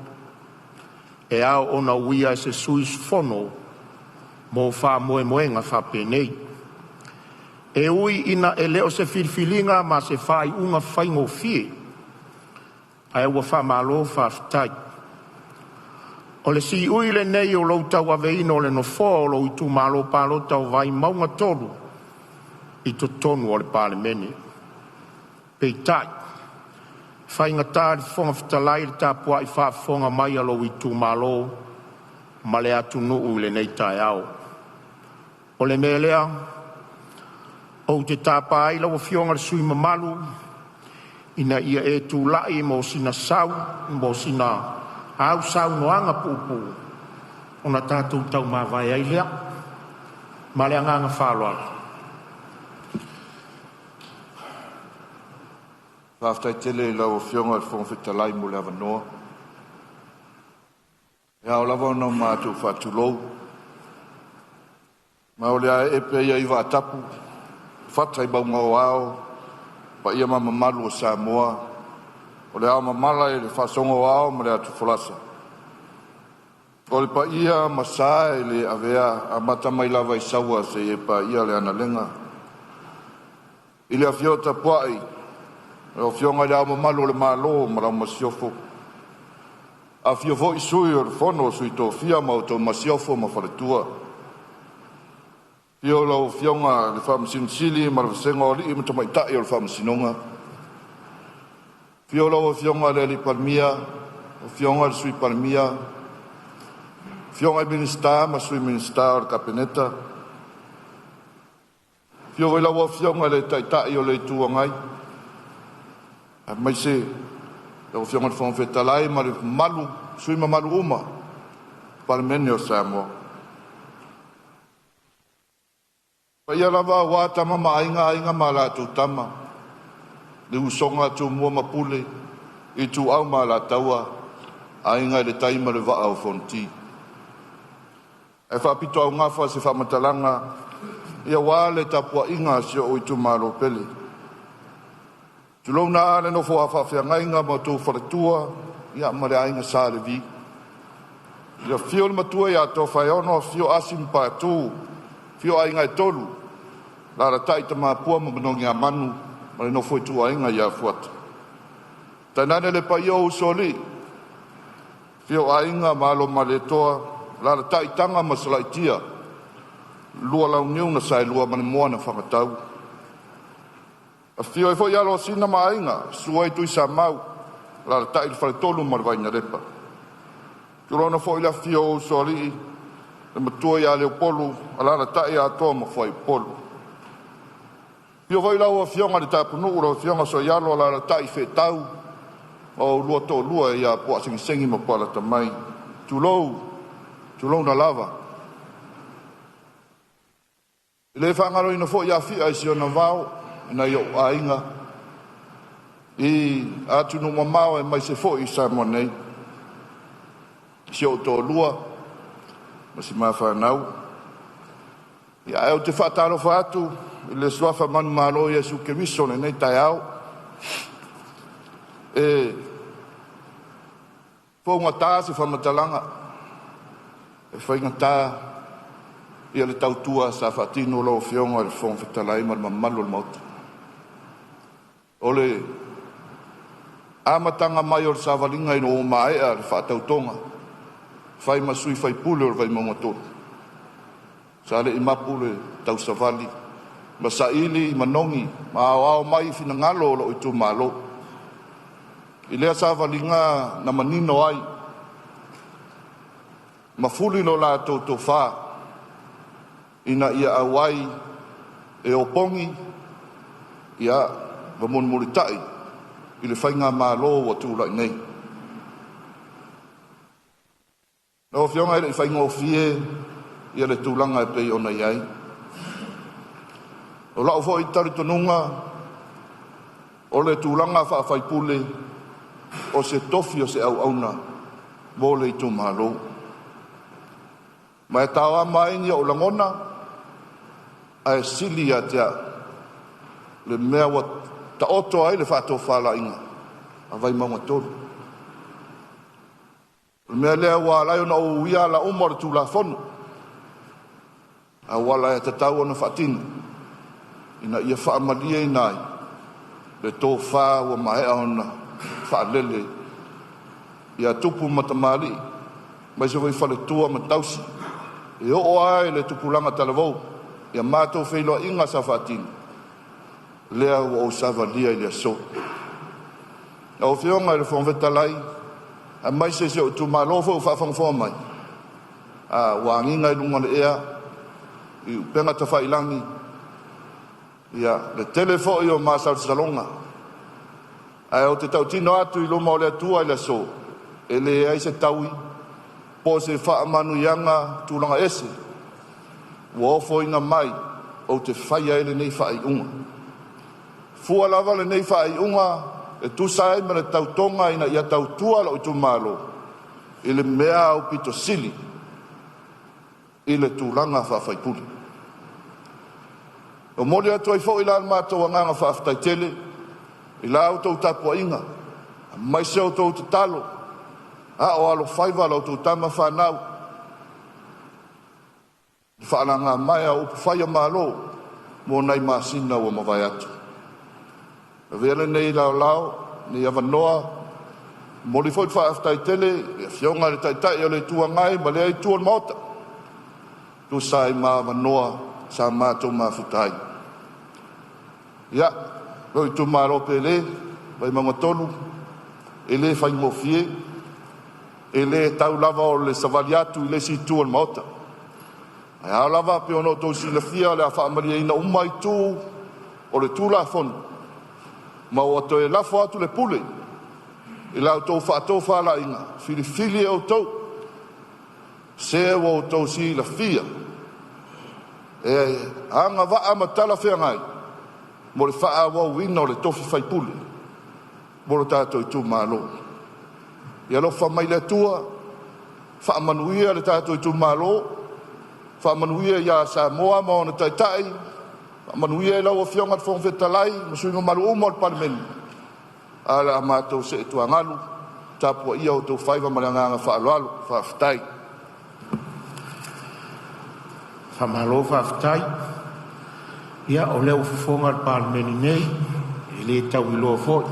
e ao ona uia e se sui usufono mo faamoemoega faapenei. E ui ina e le o se filifiliga ma se faaiuga faigofie, ae ua faamalo faafetai. O le siui lenei o lou tauaveina o le Nofoa o lou Itumalo Palota o Vaimauga 3 i totonu o le Palemene. Peitai, e faigata i le Fofoga Fetalai le tapuai faafofoga mai a lou itumalo ma le atunuu i lenei taeao. O le mea lea, ou te tapa ai lau Afioga i le sui usufono mamalu ina ia e tulai mo sina au saunoaga puupuu ona tatou taumavae ai lea. Ma le agaga faaaloalo. Faafetai tele i lau Afioga i le Fofoga Fetalai mo le avanoa. E ao lava ona matou faatulou, ma o le a ee pea ia i vaatapu fata i mauga o ao, paia ma mamalu o Samoa, o le ao mamala i le faasooga o ao ma le atufolasa. O le paia ma sa e le avea amata mai lava i Saua seia paia le analega. I le afio tapuai lau Afioga i le Ao Mamalu o le Malo ma lau Masiofo, afio foi Sui o le Fono a Sui Tofia ma outou Masiofo ma Faletua. Afio lau Afioga i le Faamasino Sili ma le vasega o alii ma tamaitai o le Faamasinoga. Afio lau Afioga i le Alii Palemia, Afioga i le Sui Palemia, Afioga i Minisita ma Sui Minisita o le Kapeneta. Afio foi lau Afioga i le Taitai o le Itu Agai, aemaise lau Afioga i le Fofoga Fetalai ma le mamalu sui usufono mamalu uma o le Palemene o Samoa. O paia lava aua Tama ma Aiga, Aiga ma latou Tama, le usoga a Tumua ma Pule, Ituau ma Alataua, Aiga i le Tai ma le Vaa o Fonoti. Ae faapitoaugafa se faamatalaga aua le tapuaiga a si ou itumalo pele. Tulouna le nofo a faafeagaiga ma outou faletua ma le aiga Sa Levi. Le afio o le matua ia Tofaeono, afio Asi ma Patu, afio aiga e tolu, alaalatai Tamapua ma Manogiamanu ma le nofo a ituaiga ia Fuata. Tainane le paia o Usoalii, afio aiga ma alo o Malietoa, alaalatai Taga ma Salaitia, lua launiu na saelua ma le moa na fagatau. Afio ai foi Alosina ma Aiga, Susu ai Tuisamau, alaalatai le faletolu ma le Vainalepa. Tulouna foi le afifio o Usoalii, le matua ia Leupolu, alaalatai Atoa ma Fuaiupolu. Afio foi lau Afioga i le Tapunuu, lau Afioga Sooialo, alaalatai Feetau ma oulua toalua ia Puaasegisegi ma Pualatamai. Tulou, tulouna lava. E le faagaloina foi Afia i si ona vao e nai ou aiga i atunuu mamao aemaise foi i Samoa nei, si ou toalua ma si mafanau. Ae ou te faatalofa atu i le suafa manumalo o Iesu Keriso i lenei taeao. E fougata se faamatalaga, e faigata ia le tautua sa faatino lau Afioga i le Fofoga Fetalai ma le mamalu o le Maota. O le amataga mai o le savaliga ina ua maea le faatautoga fai ma sui faipule o le Vaimauga 3, sa le i mapu le tausavali ma saili manogi ma aoao mai finagalo o lou itumalo. I lea savaliga na manino ai ma fuli lo latou tofa ina ia auai e opogi ia ma mulimulitai i le faigamalo ua tulai nei. Lau Afioga e le i faigofie ia le tulaga e pei ona i ai. O lau foi talitonuga o le tulaga faafaipule o se tofi o se auauna mo le itumalo. Ma e taoama ai ni ou lagona ae sili ia te au le mea ua taoto ai le faatofalaiga a Vaimauga 3. O le mea lea ua ala ai ona ou uia ala uma o le Tulafono, auala e tatau ona faatino ina ia faamalieina ai le tofa ua maea ona faalele ia tupu ma tamalii aemaise foi faletua ma tausi, e oo lava i le tupulaga talavou ia matou feiloaiga sa faatino, lea ua ou savalia i le aso. Lau Afioga i le Fofoga Fetalai, aemaise si ou itumalo foi o faafogafoga mai, a ua agiga i luga o le ea i upega tafailagi ia le tele foi o masalosaloga, ae ou te tautino atu i luma o le Atua i le aso, e leai se taui po o se faamanuiaga tulaga ese ua ofoina mai ou te faia ai lenei faaiuga. Fua lava lenei faaiuga e tusa ai ma le tautoga ina ia tautua lou itumalo i le mea aupito sili i le tulaga faa-faipule. E momoli atu ai foi la le matou agaga faafetai tele i la outou tapuaiga, aemaise outou tatalo a o alofaiva la outou tama fanau i faalagamaea o upufai o Malo mo nai masina ua mavae atu. Avea lenei laolao, lenei avanoa, momoli foi le faafetai tele i le Afioga i le Taitai o le Itu Agai ma lea itu o le Maota, tusa ai ma avanoa sa matou mafuta ai. Ia, lou itumalo pele, Vaimauga 3, e le faigofie, e le tau lava o le savali atu i le isi itu o le Maota. Ae ao lava pei ona outou silafia, o le a faamalieina uma itu o le Tulafono, ma ua toe lafo atu le pule i la outou faatofalaiga filifili e outou, se ua outou silafia e agavaa ma talafeagai mo le faaauauina o le tofi faipule mo lo tatou itumalo. Ia alofa mai le Atua, faamanuia le tatou itumalo, faamanuia ia Samoa ma ona taitai, faamanuia i lau Afioga i le Fofoga Fetalai ma sui usufono mamalu uma o le Palemene. Ae o le a matou see tuagalu, tapuaia outou faiva ma le agaga faaaloalo. Faafetai. Faamalo faafetai. Ia o lea ua fofoga le Palemene nei, e le tauiloa foi,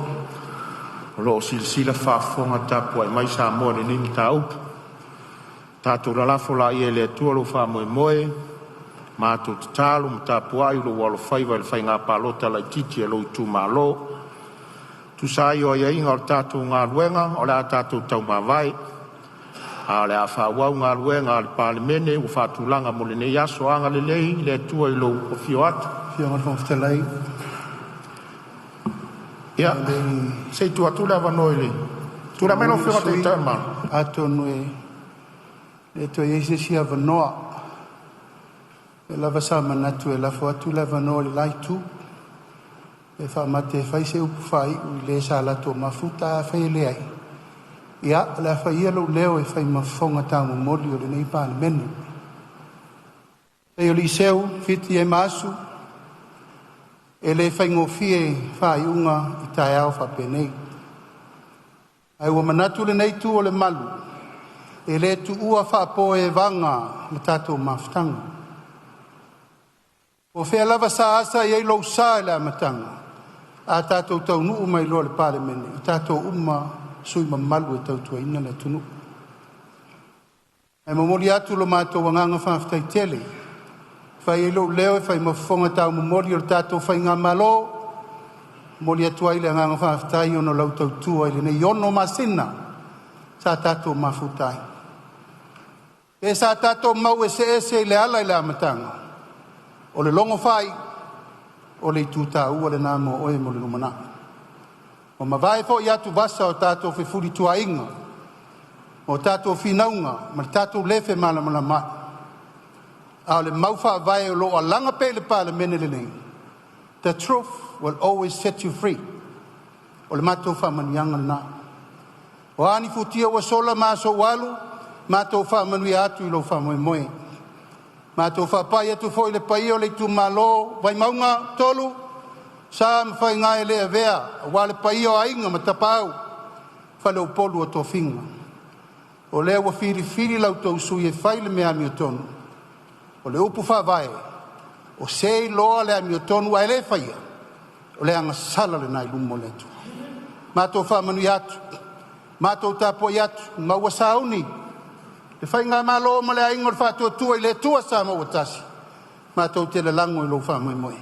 o lo o silasila faafofoga tapuai mai Samoa i lenei mataupu. Tatou lalafo laia i le Atua lou faamoemoe, matou tatalo ma tapuai lou alofaiva i le faiga palota laitiiti a lou itumalo. Tusa ai o aiaiga o le tatou galuega, o le a tatou taumavae, a o le a faaauau galuega a le Palemene ua faatulaga mo lenei aso. Agalelei le Atua i lou afio atu. Afioga i le Fofoga Fetalai, Ia, a o le i se i tuu atu le avanoa i le tulai mai lau mulimuli le Afioga i le sui Taitai o le usufono, Malo. atonu e le toe i ai se isi avanoa. O lea lava sa manatu e lafo atu le avanoa i le la itu pe faamate e fai se upu faaiu i le sa latou mafuta. Afai e leai, ia, o le a fai ia lou leo e fai ma fofoga taumomoli o lenei Palemene. E pei o Liseu, Fiti e Maasu, e le faigofie faaiuga i taeao faapenei. Ae ua manatu lenei itu o le malu, e le tuua faapoevaga le tatou mafutaga. Po o fea lava sa asa i ai lou sa i le amataga, a tatou taunuu mai loa i le Palemene, o tatou uma sui usufono mamalu e tautuaina le atunuu. Ae momoli atu lo matou agaga faafetai tele, e fai ai lou leo e fai ma fofoga taumomoli o le tatou faigamalo, momoli atu ai le agaga faafetai ona o lau tautua i lenei 6 masina sa tatou mafuta ai. Pe sa tatou mau eseese i le ala i le amataga, o le logo faaiu, o le itu taua lena mo oe mo le lumanai. Ua mavae foi atuvasa o tatou fefulituaaiga, o tatou finauga ma le tatou le femalamalamaai, a o le mau faavae o lo o alaga pea i le Palemene lenei, the truth will always set you free. O le matou faamanuiaga lena. O a ni futia ua sola ma aso ua alu, matou faamanuia atu i lou faamoemoe. Matou faapai atu foi i le paia o le itumalo Vaimauga 3, sa ma faiga e le avea aua le paia o Aiga ma Tapaau, Faleupolu o Tofiga. O lea ua filifili la outou sui e fai le mea amiotonu, o le upu faavae, o se e iloa le amiotonu ae le faia, o le agasala lena i luma o le Atua. Matou faamanuia atu, matou tapuai atu, ma ua sauni Le Faigamalo ma le Aiga o le Faatuatua i le Atua Samoa ua tasi, matou te lalago i lou faamoemoe.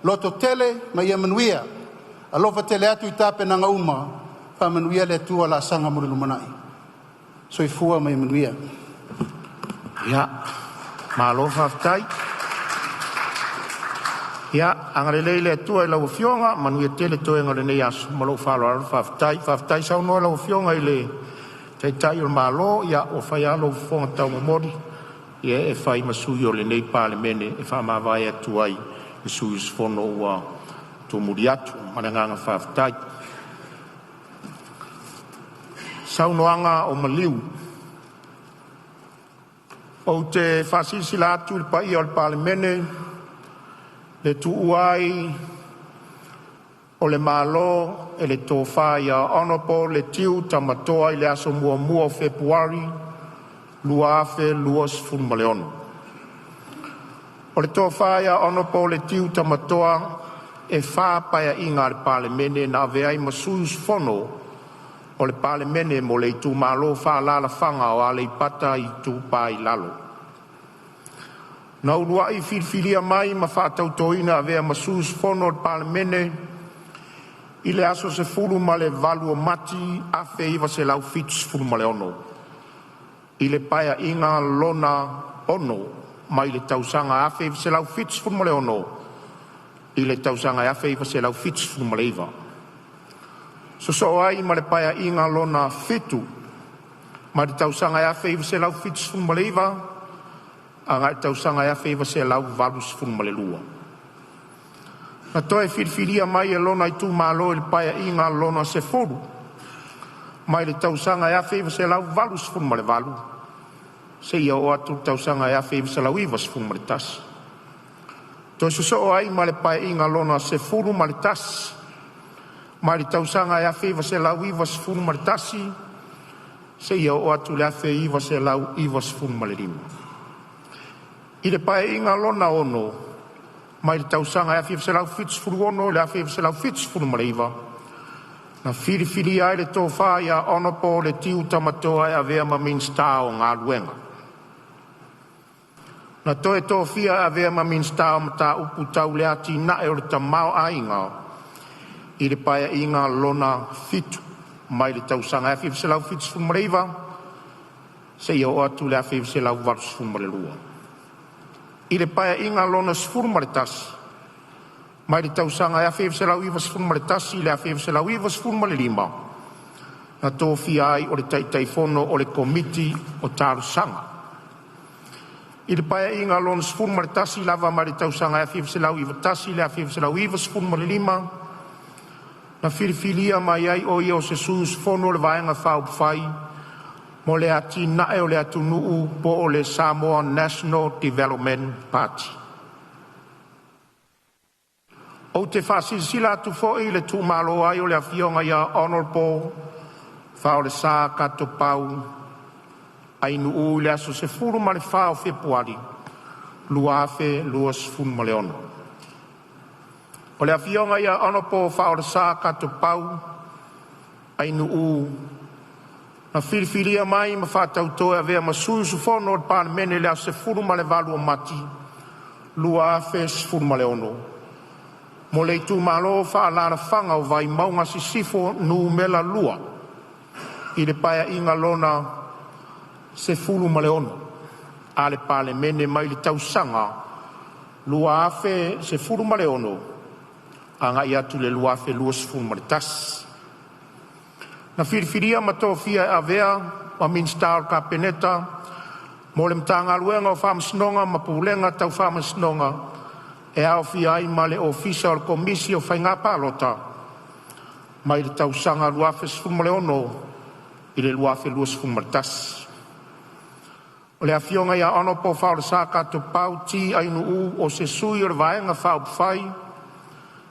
Lototele ma ia manuia. Alofa tele atu i tapenaga uma, faamanuia le Atua laasaga mo le lumanai. Soifua ma ia manuia. Ia, malo faafetai. Ia agalelei le Atua i lau Afioga, manuia tele toega o lenei aso ma lou faaaloalo faafetai. Faafetai saunoa i lau Afioga i le Taitai o le Malo, ia ua fai a lou fofoga taumomoli ia e fai ma sui o lenei Palemene e faamavae atu ai i sui usufono ua tumuli atu. Ma le agaga faafetai. Saunoaga o maliu. Ou te faasilasila atu i le paia o le Palemene le tuua ai o le Malo e le Tofa Hon Letiu Tamatoa i le aso 1 o Fepuari 2026. O le Tofa Hon Letiu Tamatoa e 4 Paeaiga a le Palemene na avea ai ma sui usufono o le Palemene mo le Itumalo Faaalaalafaga o Aleipata Itupa i Lalo. Na uluai filifilia mai ma faatautoina e avea ma sui usufono o le Palemene i le aso 18 Mati 1976 i le Paeaiga Lona VI mai le tausaga 1976 i le tausaga 1979. Sosoo ai ma le Paeaiga Lona VII mai le tausaga 1979 agai le tausaga 1982. Na toe filifilia mai e lona itumalo i le Paeaiga Lona X mai le tausaga 1988 seia oo atu i le tausaga 1991. Toe sosoo ai ma le Paeaiga Lona XI mai le tausaga 1991 seia oo atu i le 1995. I le Paeaiga Lona VI mai le tausaga 1976 i le 1979, na filifilia ai le Tofa Hon Letiu Tamatoa e avea ma Minisita o Galuega. Na toe tofia e avea ma Minisita o Mataupu Tau le Atinae o le Tamaoaiga i le Paeaiga Lona VII mai le tausaga 1979 seia oo atu i le 1982. I le Paeaiga Lona XI mai le tausaga 1991 i le 1995, na tofia ai o le Taitaifono o le Komiti o Talosaga. I le Paeaiga Lona XI lava mai le tausaga 1991 i le 1995, na filifilia mai ai o ia o se sui usufono o le Vaega Faaupufai mo le Atinae o le Atunuu po o le Samoa National Development Party. Ou te faasilasila atu foi le tuumalo ai o le Afioga Hon Faaolesa Katopau Ainuu i le aso 14 Fepuari 2026. O le Afioga Hon Faaolesa Katopau Ainuu na filifilia mai ma faatauto e avea ma sui usufono o le Palemene i le aso 18 Mati 2016 mo le Itumalo Faaalaalafaga o Vaimauga Sisifo Nu.2 i le Paeaiga Lona XVI a le Palemene mai le tausaga 2016 agai atu i le 2021. Na filifilia ma tofia e avea ma Minisita o le Kapeneta mo le Matagaluega o Faamasinoga ma Pulega Tau Faamasinoga e aofia ai ma le Ofisa o le Komisi o Faiga Palota mai le tausaga 2016 i le 2021. O le Afioga Hon Faaolesa Katopau T. Ainuu o se sui o le Vaega Faaupufai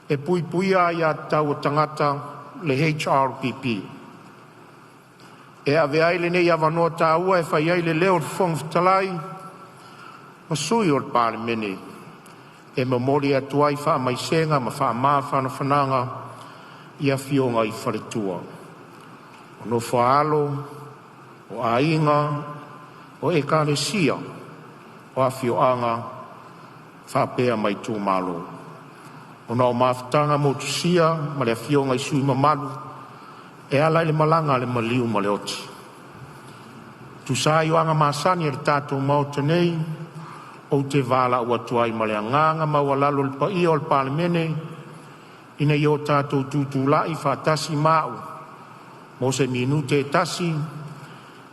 e Puipuia Aia Tatau a Tagata HRPP. E avea ai lenei avanoa taua e fai ai le leo o le Fofoga Fetalai ma sui o le Palemene e momoli atu ai faamaisega ma faamafanafanaga i afioga i faletua, o nofo a alo, o aiga, o Ekalesia, o afioaga faapea ma itumalo. Ona o mafutaga motusia ma afioga i sui usufono mamalu e ala i le malaga a le maliu ma le oti. E tusa ai o aga masani a le tatou Maota nei, ou te valaau atu ai ma le agaga maualalo i le paia o le Palemene ina ia o tatou tutulai filemu ma a'u mo se minute e tasi,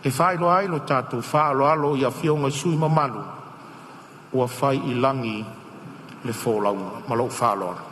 e faailoa ai lo tatou faaaloalo i Afioga i sui usufono mamalu ua fai i lagi le folauga. Ma lou faaaloalo.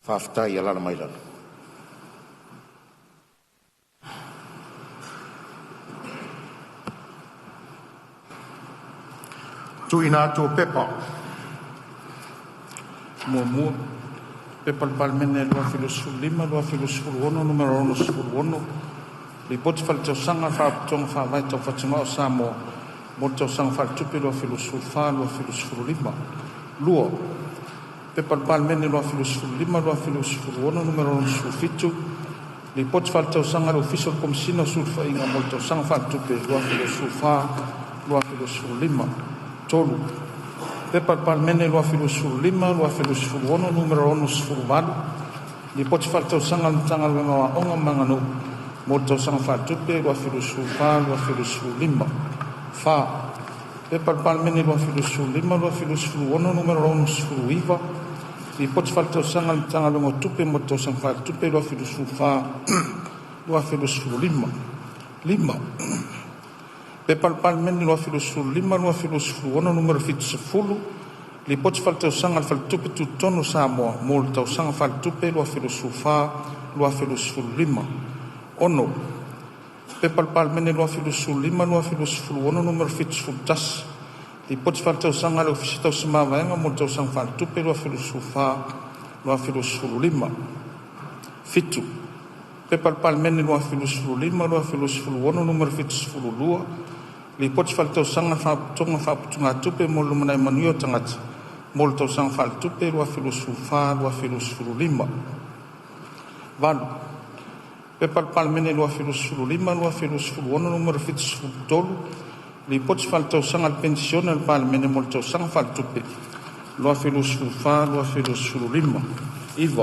Faafetai. Alaala mai lalo. Tuuina atu o Pepa. 1. P.P.2025/2026 Nu.66, Lipoti Faaletausaga a le Faalapotopotoga Faavae Tau Fatugao o Samoa mo le Tausaga Faaletupe 2024/2025. 2. P.P.2025/2026 Nu.67, Lipoti Faaletausaga a le Ofisa o le Komesina o Sulufaiga mo le Tausaga Faaletupe 2024/2025. 3. P.P.2025/2026 Nu.68, Lipoti Faaletausaga a le Matagaluega o Aoga ma Aganuu mo le Tausaga Faaletupe 2024/2025. 4. P.P.2025/2026 Nu.69, Lipoti Faaletausaga a le Matagaluega o Tupe mo le Tausaga Faaletupe 2024/2025. 5. P.P.2025/2026 Nu.70, Lipoti Faaletausaga a le Faletupe Tutotonu o Samoa mo le Tausaga Faaletupe 2024/2025. 6. P.P.2025/2026 Nu.71, Lipoti Faaletausaga a le Ofisa Tausi Mavaega mo le Tausaga Faaletupe 2024/2025. 7. P.P.2025/2026 Nu.72, Lipoti Faaletausaga a le Faalapotopotoga Faaputugatupe mo le Lumanai Manuia o Tagata mo le Tausaga Faaletupe 2024/2025. 8. P.P.2025/2026 Nu.73, Lipoti Faaletausaga a le Penisione a le Palemene mo le Tausaga Faaletupe 2024/2025. 9.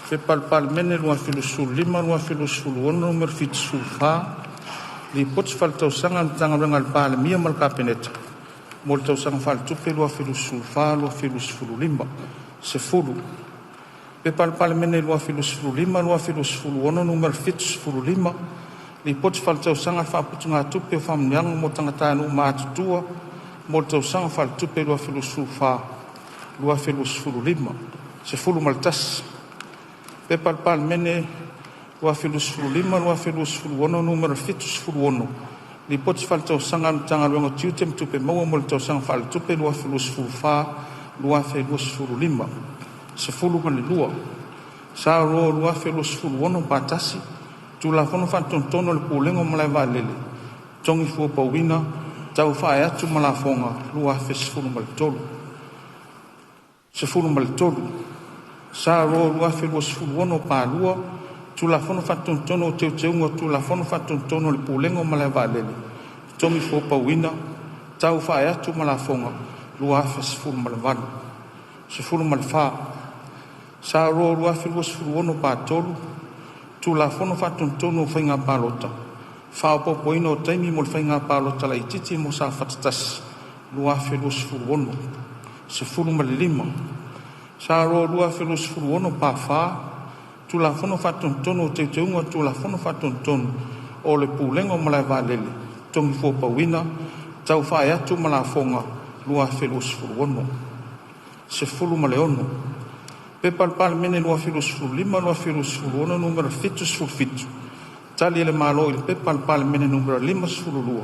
P.P.2025/2026 Nu.74, Lipoti Faaletausaga a le Matagaluega a le Palemia ma le Kapeneta mo le Tausaga Faaletupe 2024/2025. 10. P.P.2025/2026 Nu.75, Lipoti Faaletausaga a le Faaputugatupe o Faamanuiaga mo Tagatanuu Matutua mo le Tausaga Faaletupe 2024/2025. 11. P.P.2025/2026 Nu.76, Lipoti Faaletausaga a le Matagaluega o Tiute ma Tupe Maua mo le Tausaga Faaletupe 2024/2025. 12. S.R 2026/1, Tulafono Faatonutonu o le Pulega o Malae Vaalele (Totogi Fua Pauina Tau Faaee atu ma Lafoga) 2013. 13. S.R 2026/2, Tulafono Faatonutonu o Teuteuga o Tulafono Faatonutonu o le Pulega o Malae Vaalele (Totogi Fua Pauina Tau Faaee atu ma Lafoga) 2018. 14. S.R 2026/3, Tulafono Faatonutonu o Faiga Palota (Faaopoopoina o Taimi mo le Faiga Palota Laitiiti mo Safata 1, 2026). 15. S.R 2026/4, Tulafono Faatonutonu o Teuteuga o Tulafono Faatonutonu o le Pulega o Malae Vaalele (Totogi Fua Pauina Tau Faaee atu ma Lafoga) 2016. 16. P.P.2025/2026 Nu.77, Tali a le Malo i le Pepa a le Palemene Nu.52,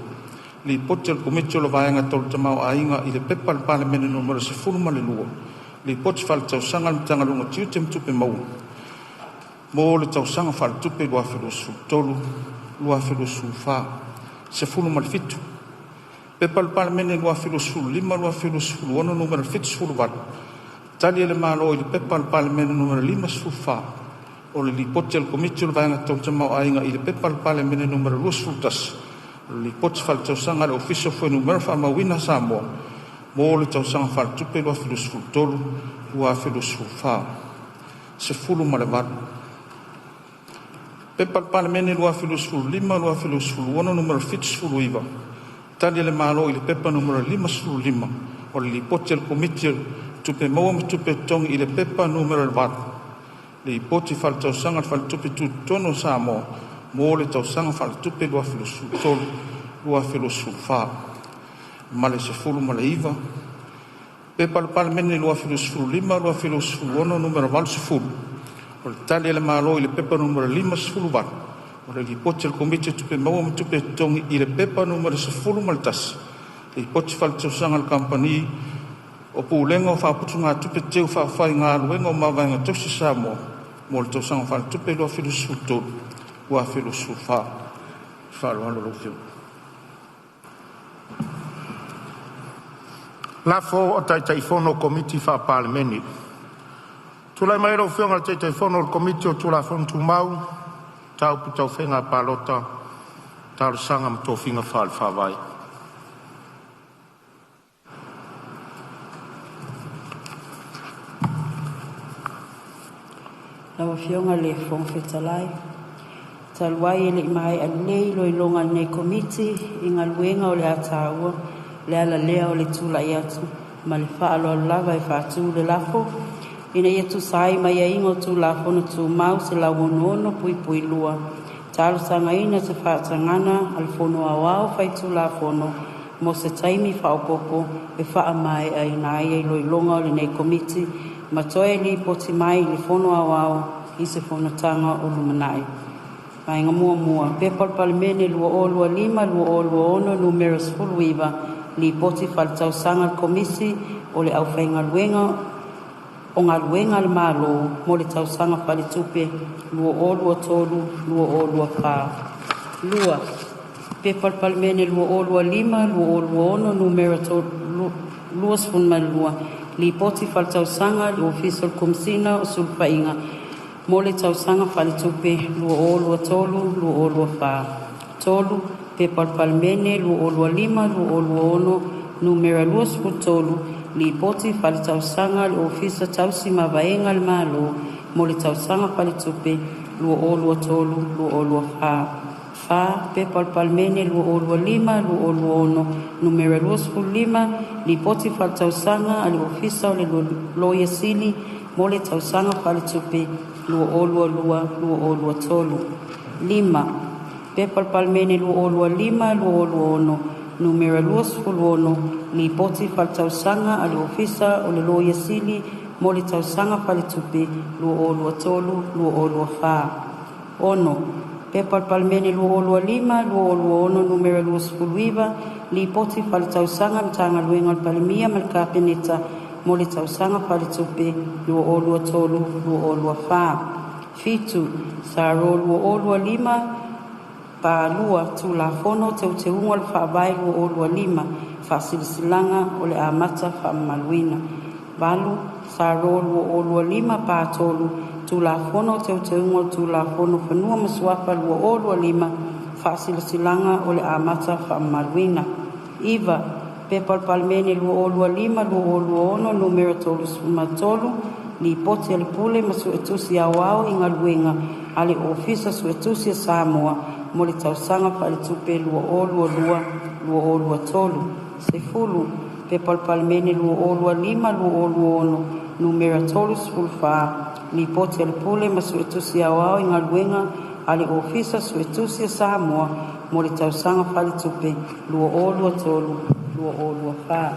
Lipoti a le Komiti o le Vaega Tau le Tamaoaiga i le Pepa a le Palemene Nu.12, Lipoti Faaletausaga a le Matagaluega o Tiute ma Tupe Maua mo le Tausaga Faaletupe 2023/2024. 17. P.P.2025/2026 Nu.78, Tali a le Malo i le Pepa a le Palemene Nu.54, o le Lipoti a le Komiti o le Vaega Tau le Tamaoaiga i le Pepa a le Palemene Nu.21, o le Lipoti Faaletausaga a le Ofisa o Fuainumera Faamauina a Samoa mo le Tausaga Faaletupe 2023/2024. 18. P.P.2025/2026 Nu.79, Tali a le Malo i le Pepa Nu.55, o le Lipoti a le Komiti o Tupe Maua ma Tupe Totogi i le Pepa Nu.8, Lipoti Faaletausaga a le Faletupe Tutotonu o Samoa mo le Tausaga Faaletupe 2023/2024. Ma le 19. P.P.2025/2026 Nu.80, o le Tali a le Malo i le Pepa Nu.58, o le Lipoti a le Komiti o Tupe Maua ma Tupe Totogi i le Pepa Nu.11, Lipoti Faaletausaga a le Kamupani o Pulega o Faaputugatupe Teu Faafaigaluega o Mavaega Tausi a Samoa mo le Tausaga Faaletupe 2023/2024. Faaaloalo lau Afioga. Lafo a Taitaifono o Komiti Faa-Palemene. Tulai mai lau Afioga i le Taitaifono o le Komiti o Tulafono Tumau, Mataupu Tau Faiga Palota, Talosaga ma Tofiga Faale-Faavae. Lau Afioga i le Fofoga Fetalai, talu ai e lei maea lelei iloiloga a lenei Komiti i galuega o le a taua, o le ala lea o le tulai atu ma le faaaloalo lava e faatu le lafo, Ina ia tusa ai ma aiaiga o Tulafono Tumau 166(2), talosagaina se faatagaga a le Fono Aoao Faitulafono mo se taimi faaopoopo e faamaeaina ai iloiloga a lenei Komiti ma toe lipoti mai i le Fono Aoao i se Fonotaga o lumanai. 1. P.P.2025/2026 Nu.19, Lipoti Faaletausaga a le Komisi o le Aufaigaluega o Galuega a le Malo mo le Tausaga Faaletupe 2023/2024. 2. P.P.2025/2026 Nu.22, Lipoti Faaletausaga a le Ofisa o le Komesina o Sulufaiga mo le Tausaga Faaletupe 2023/2024. 3. P.P.2025/2026 Nu.23, Lipoti Faaletausaga a le Ofisa Tausi Mavaega a le Malo mo le Tausaga Faaletupe 2023/2024. 4. P.P.2025/2026 Nu.25, Lipoti Faaletausaga a le Ofisa o le Loia Sili mo le Tausaga Faaletupe 2022/2023. 5. P.P.2025/2026 Nu.26, Lipoti Faaletausaga a le Ofisa o le Loia Sili mo le Tausaga Faaletupe 2023/2024. 6. P.P.2025/2026 Nu.29, Lipoti Faaletausaga a le Matagaluega a le Palemia ma le Kapeneta mo le Tausaga Faaletupe 2023/2024. 7. S.R 2025/2 Tulafono o Teuteuga o le Faavae 2025 Faasilasilaga o le Amata Faamamaluina. 8. S.R 2025/3 Tulafono o Teuteuga o le Tulafono o Fanua ma Suafa 2025 Faasilasilaga o le Amata Faamamaluina. 9. P.P.2025/2026 Nu.33, Lipoti a le Pule ma Suetusi Aoao i Galuega a le Ofisa Suetusi a Samoa mo le Tausaga Faaletupe 2022/2023. 10. P.P.2025/2026 Nu.34, Lipoti a le Pule ma Suetusi Aoao i Galuega a le Ofisa Suetusi a Samoa mo le Tausaga Faaletupe 2023/2024.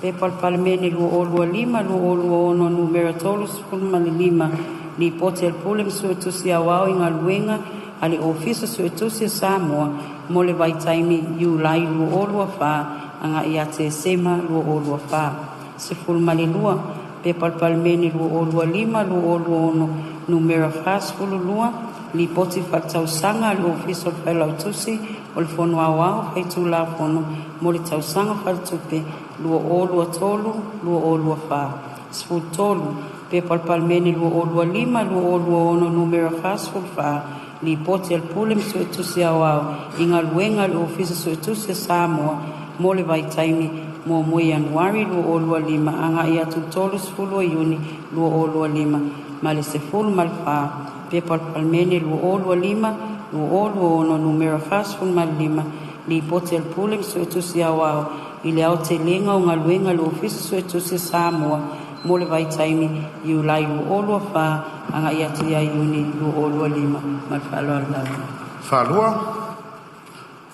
11. Pepa a le Palemene 2025/2026 Numera 35, Lipoti a le Pule ma Suetusi Aoao i Galuega a le Ofisa Suetusi o Samoa mo le vaitaimi Iulai 2024 agai ia Tesema 2024. 12. P.P. Palemene 2025/2026 Numera 42, Lipoti Faaletausaga a le Ofisa o le Failautusi o le Fono Aoao Faitulafono mo le Tausaga Faaletupe 2023/2024. 13. P.P.2025/2026 Numera 44, Lipoti a le Pule ma Suetusi Aoao i Galuega a le Ofisa Suetusi o Samoa mo le vaitaimi 1 Ianuari 2025 agai atu i le 30 Iuni 2025 ma le 14. P.P.2025/2026 Numera 45, Lipoti a le Pule ma Suetusi Aoao i le aotelega o galuega a le Ofisa Suetusi o Samoa mo le vaitaimi Iulai 2024 agai atu ia Iuni 2025. Ma le faaaloalo lava.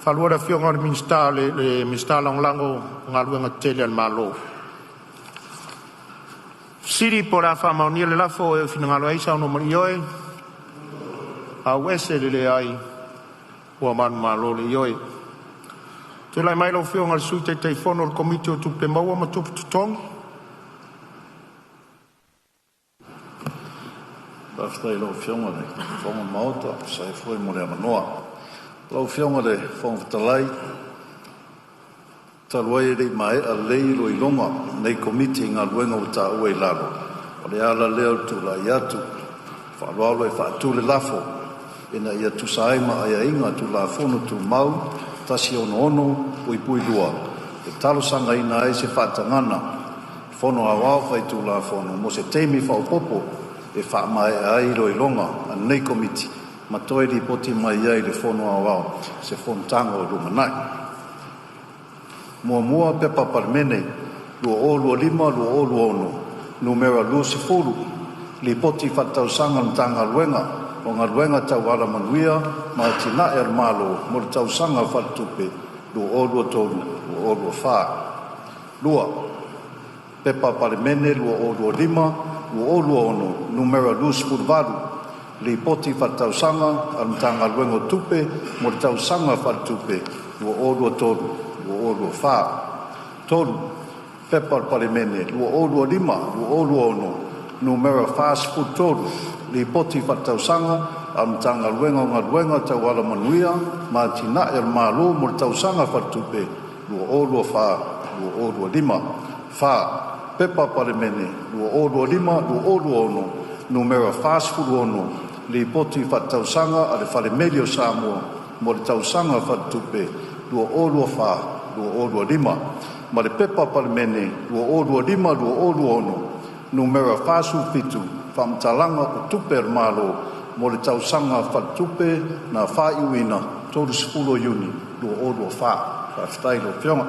Faalua le Afioga i le Minisita, le Minisita Lagolago o Galuega Tetele a le Malo. Fesili po o le a faamaonia le lafo, o e finagalo ai saunoa ma le ioe, auese le leai ua manumalo le ioe. Tulai mai lau Afioga i le Sui Taitaifono o le Komiti o Tupe Maua ma Tupe Totogi. Faafetai i lau Afioga i le Fofoga o le Maota e tusa ai foi mo le avanoa. Lau Afioga i le Fofoga Fetalai, talu ai e le i maea lelei iloiloga a lenei Komiti i galuega ua taua i lalo, o le ala lea o le tulai atu faaaloalo e faatu le lafo, Ina ia tusa ai ma aiaiga o Tulafono Tumau 166(2), e talosagaina ai se faatagaga a le Fono Aoao Faitulafono mo se taimi faaopoopo e faamaea ai iloiloga a lenei Komiti ma toe lipoti mai ai i le Fono Aoao i se Fonotaga o lumanai. 1. P.P.2025/2026 Nu.20, Lipoti Faaletausaga a le Matagaluega o Galuega Tau Alamanuia ma Atinae a le Malo mo le Tausaga Faaletupe 2023/2024. 2. P.P.2025/2026 Nu.28, Lipoti Faaletausaga a le Matagaluega o Tupe mo le Tausaga Faaletupe 2023/2024. 3. P.P.2025/2026 Nu.43, Lipoti Faaletausaga a le Matagaluega o Galuega Tau Alamanuia ma Atinae a le Malo mo le Tausaga Faaletupe 2024/2025. 4. P.P.2025/2026 Nu.46, Lipoti Faaletausaga a le Fale Meli o Samoa mo le Tausaga Faaletupe 2024/2025 ma le P.P.2025/2026 Nu.47, Faamatalaga o Tupe a le Malo mo le Tausaga Faaletupe na faaiuina 30 Iuni 2024. Faafetai i lau Afioga.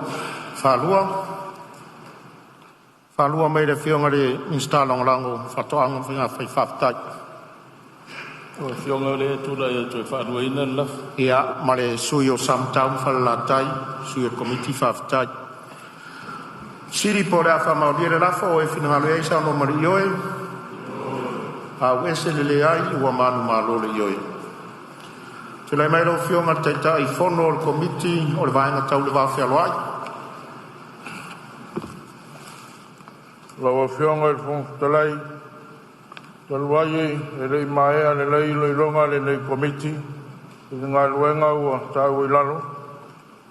Faalua mai le Afioga i le Minisita Lagolago o Faatoaga ma Faiga Faiva. Faafetai. Lau Afioga o lea e tulai atu e faaluaina le lafo. Ia ma le sui usufono o Samatau ma Falelatai, sui o le Komiti, faafetai. Fesili po o le a faamaonia le lafo, o e finagalo ai saunoa ma le ioe, auese le leai ua manumalo le ioe. Tulai mai lau Afioga i le Taitaifono o le Komiti o le Vaega Tau le Va Fealoai. Lau Afioga i le Fofoga Fetalai, talu ai e le i maea lelei iloiloga a lenei Komiti i le Galuega ua taua i lalo,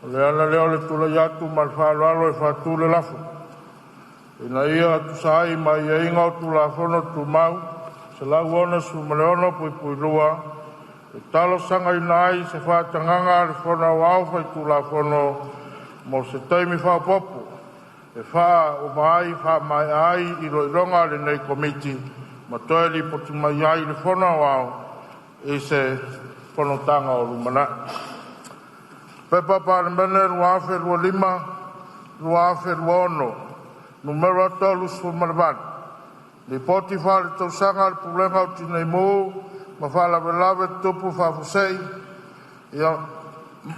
o le ala lea o le tulai atu ma le faaaloalo e faatu le lafo, Ina ia tusa ai ma aiaiga o Tulafono Tumau 166(2), e talosagaina ai se faatagaga a le Fono Aoao Faitulafono mo se taimi faaopoopo e faamaea ai iloiloga a lenei Komiti ma toe lipoti mai ai i le Fono Aoao i se Fonotaga o lumanai. P.P.2025/2026 Nu.38, Lipoti Faaletausaga a le Pulega o Tinei Mu ma Faalavelave Tutupu Faafuasei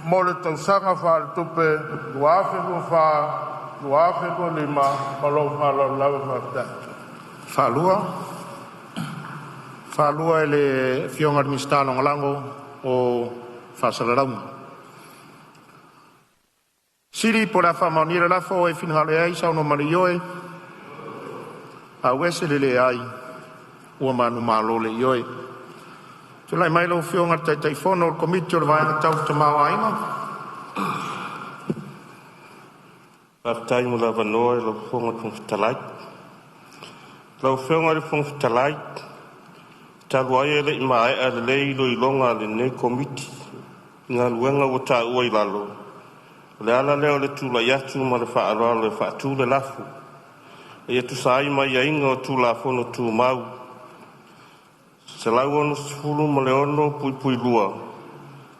mo le Tausaga Faaletupe 2025. Ma lou faaaloalo lava. Faafetai. Faalua. Faalua e le Afioga i le Minisita Lagolago o Faasalalauga. Sili po o le a faamaonia le lafo, ua e finagalo ai saunoa ma le ioe, a'u ese le leai, ua manumalo le ioe. Tulai mai lau Afioga i le Taitaifono o le Komiti o le Vaega Tau le Tamaoaiga. Faafetai mo le avanoa i lau Afioga i le Fofoga Fetalai. Lau Afioga i le Fofoga Fetalai, talu ai e le i maea lelei iloiloga a lenei Komiti i galuega ua taua i lalo, o le ala lea o le tulai atu ma le faaaloalo e faatu le lafo, Ina ia tusa ai ma aiaiga o Tulafono Tumau 166(2),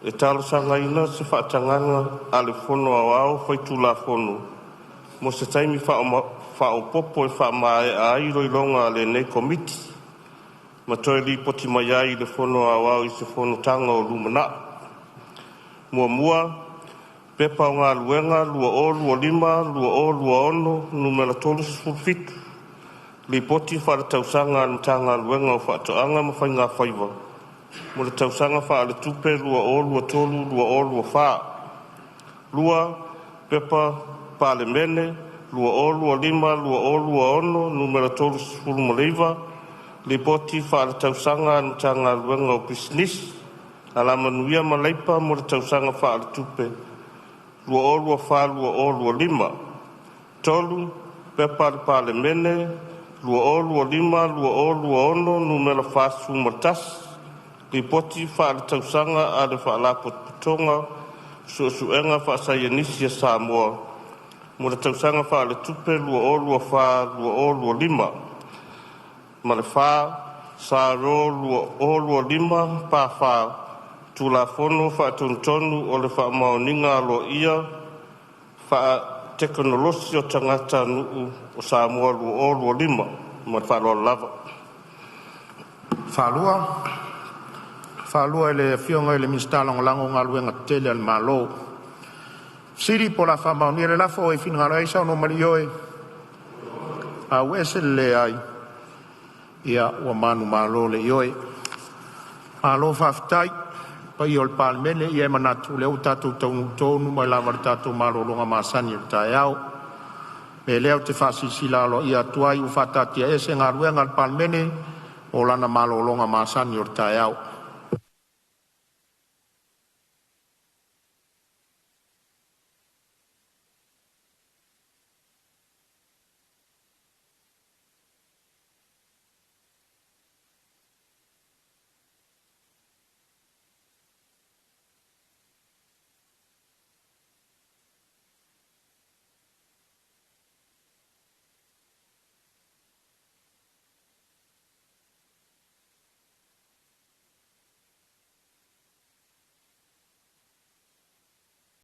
e talosagaina se faatagaga a le Fono Aoao Faitulafono mo se taimi faaopoopo e faamaea ai iloiloga a lenei Komiti ma toe lipoti mai ai i le Fono Aoao i se Fonotaga o lumanai. 1. P.P.2025/2026 Nu.37, Lipoti Faaletausaga a le Matagaluega o Faatoaga ma Faiga Faiva mo le Tausaga Faaletupe 2023/2024. 2. P.P.2025/2026 Nu.39, Lipoti Faaletausaga a le Matagaluega o Pisinisi, Alamanuia ma Leipa mo le Tausaga Faaletupe 2024/2025. 3. P.P.2025/2026 Nu.41, Lipoti Faaletausaga a le Faalapotopotoga o Suesuega Faasaienisi a Samoa mo le Tausaga Faaletupe 2024/2025. Ma le 4. S.R 2025 Pa4, Tulafono Faatonutonu o le Faamaoniga Aloaia Faatekonolosi o Tagatanuu o Samoa 2025. Ma le faaaloalo lava. Faalua. Faalua e le Afioga i le Minisita Lagolago o Galuega Tetele a le Malo. Fesili po o le a faamaonia le lafo, ua e finagalo ai saunoa ma le ioe, a ua ese le leai, ia ua manumalo le ioe. Malo faafetai i le paia o le Palemene, ia e manatu o lea ua tatou taunuu tonu mai lava i le tatou malologa masani o le taeao. O le mea lea ou te faasilasila aloaia atu ai, ua faataatiaese Galuega a le Palemene mo lana malologa masani o le taeao.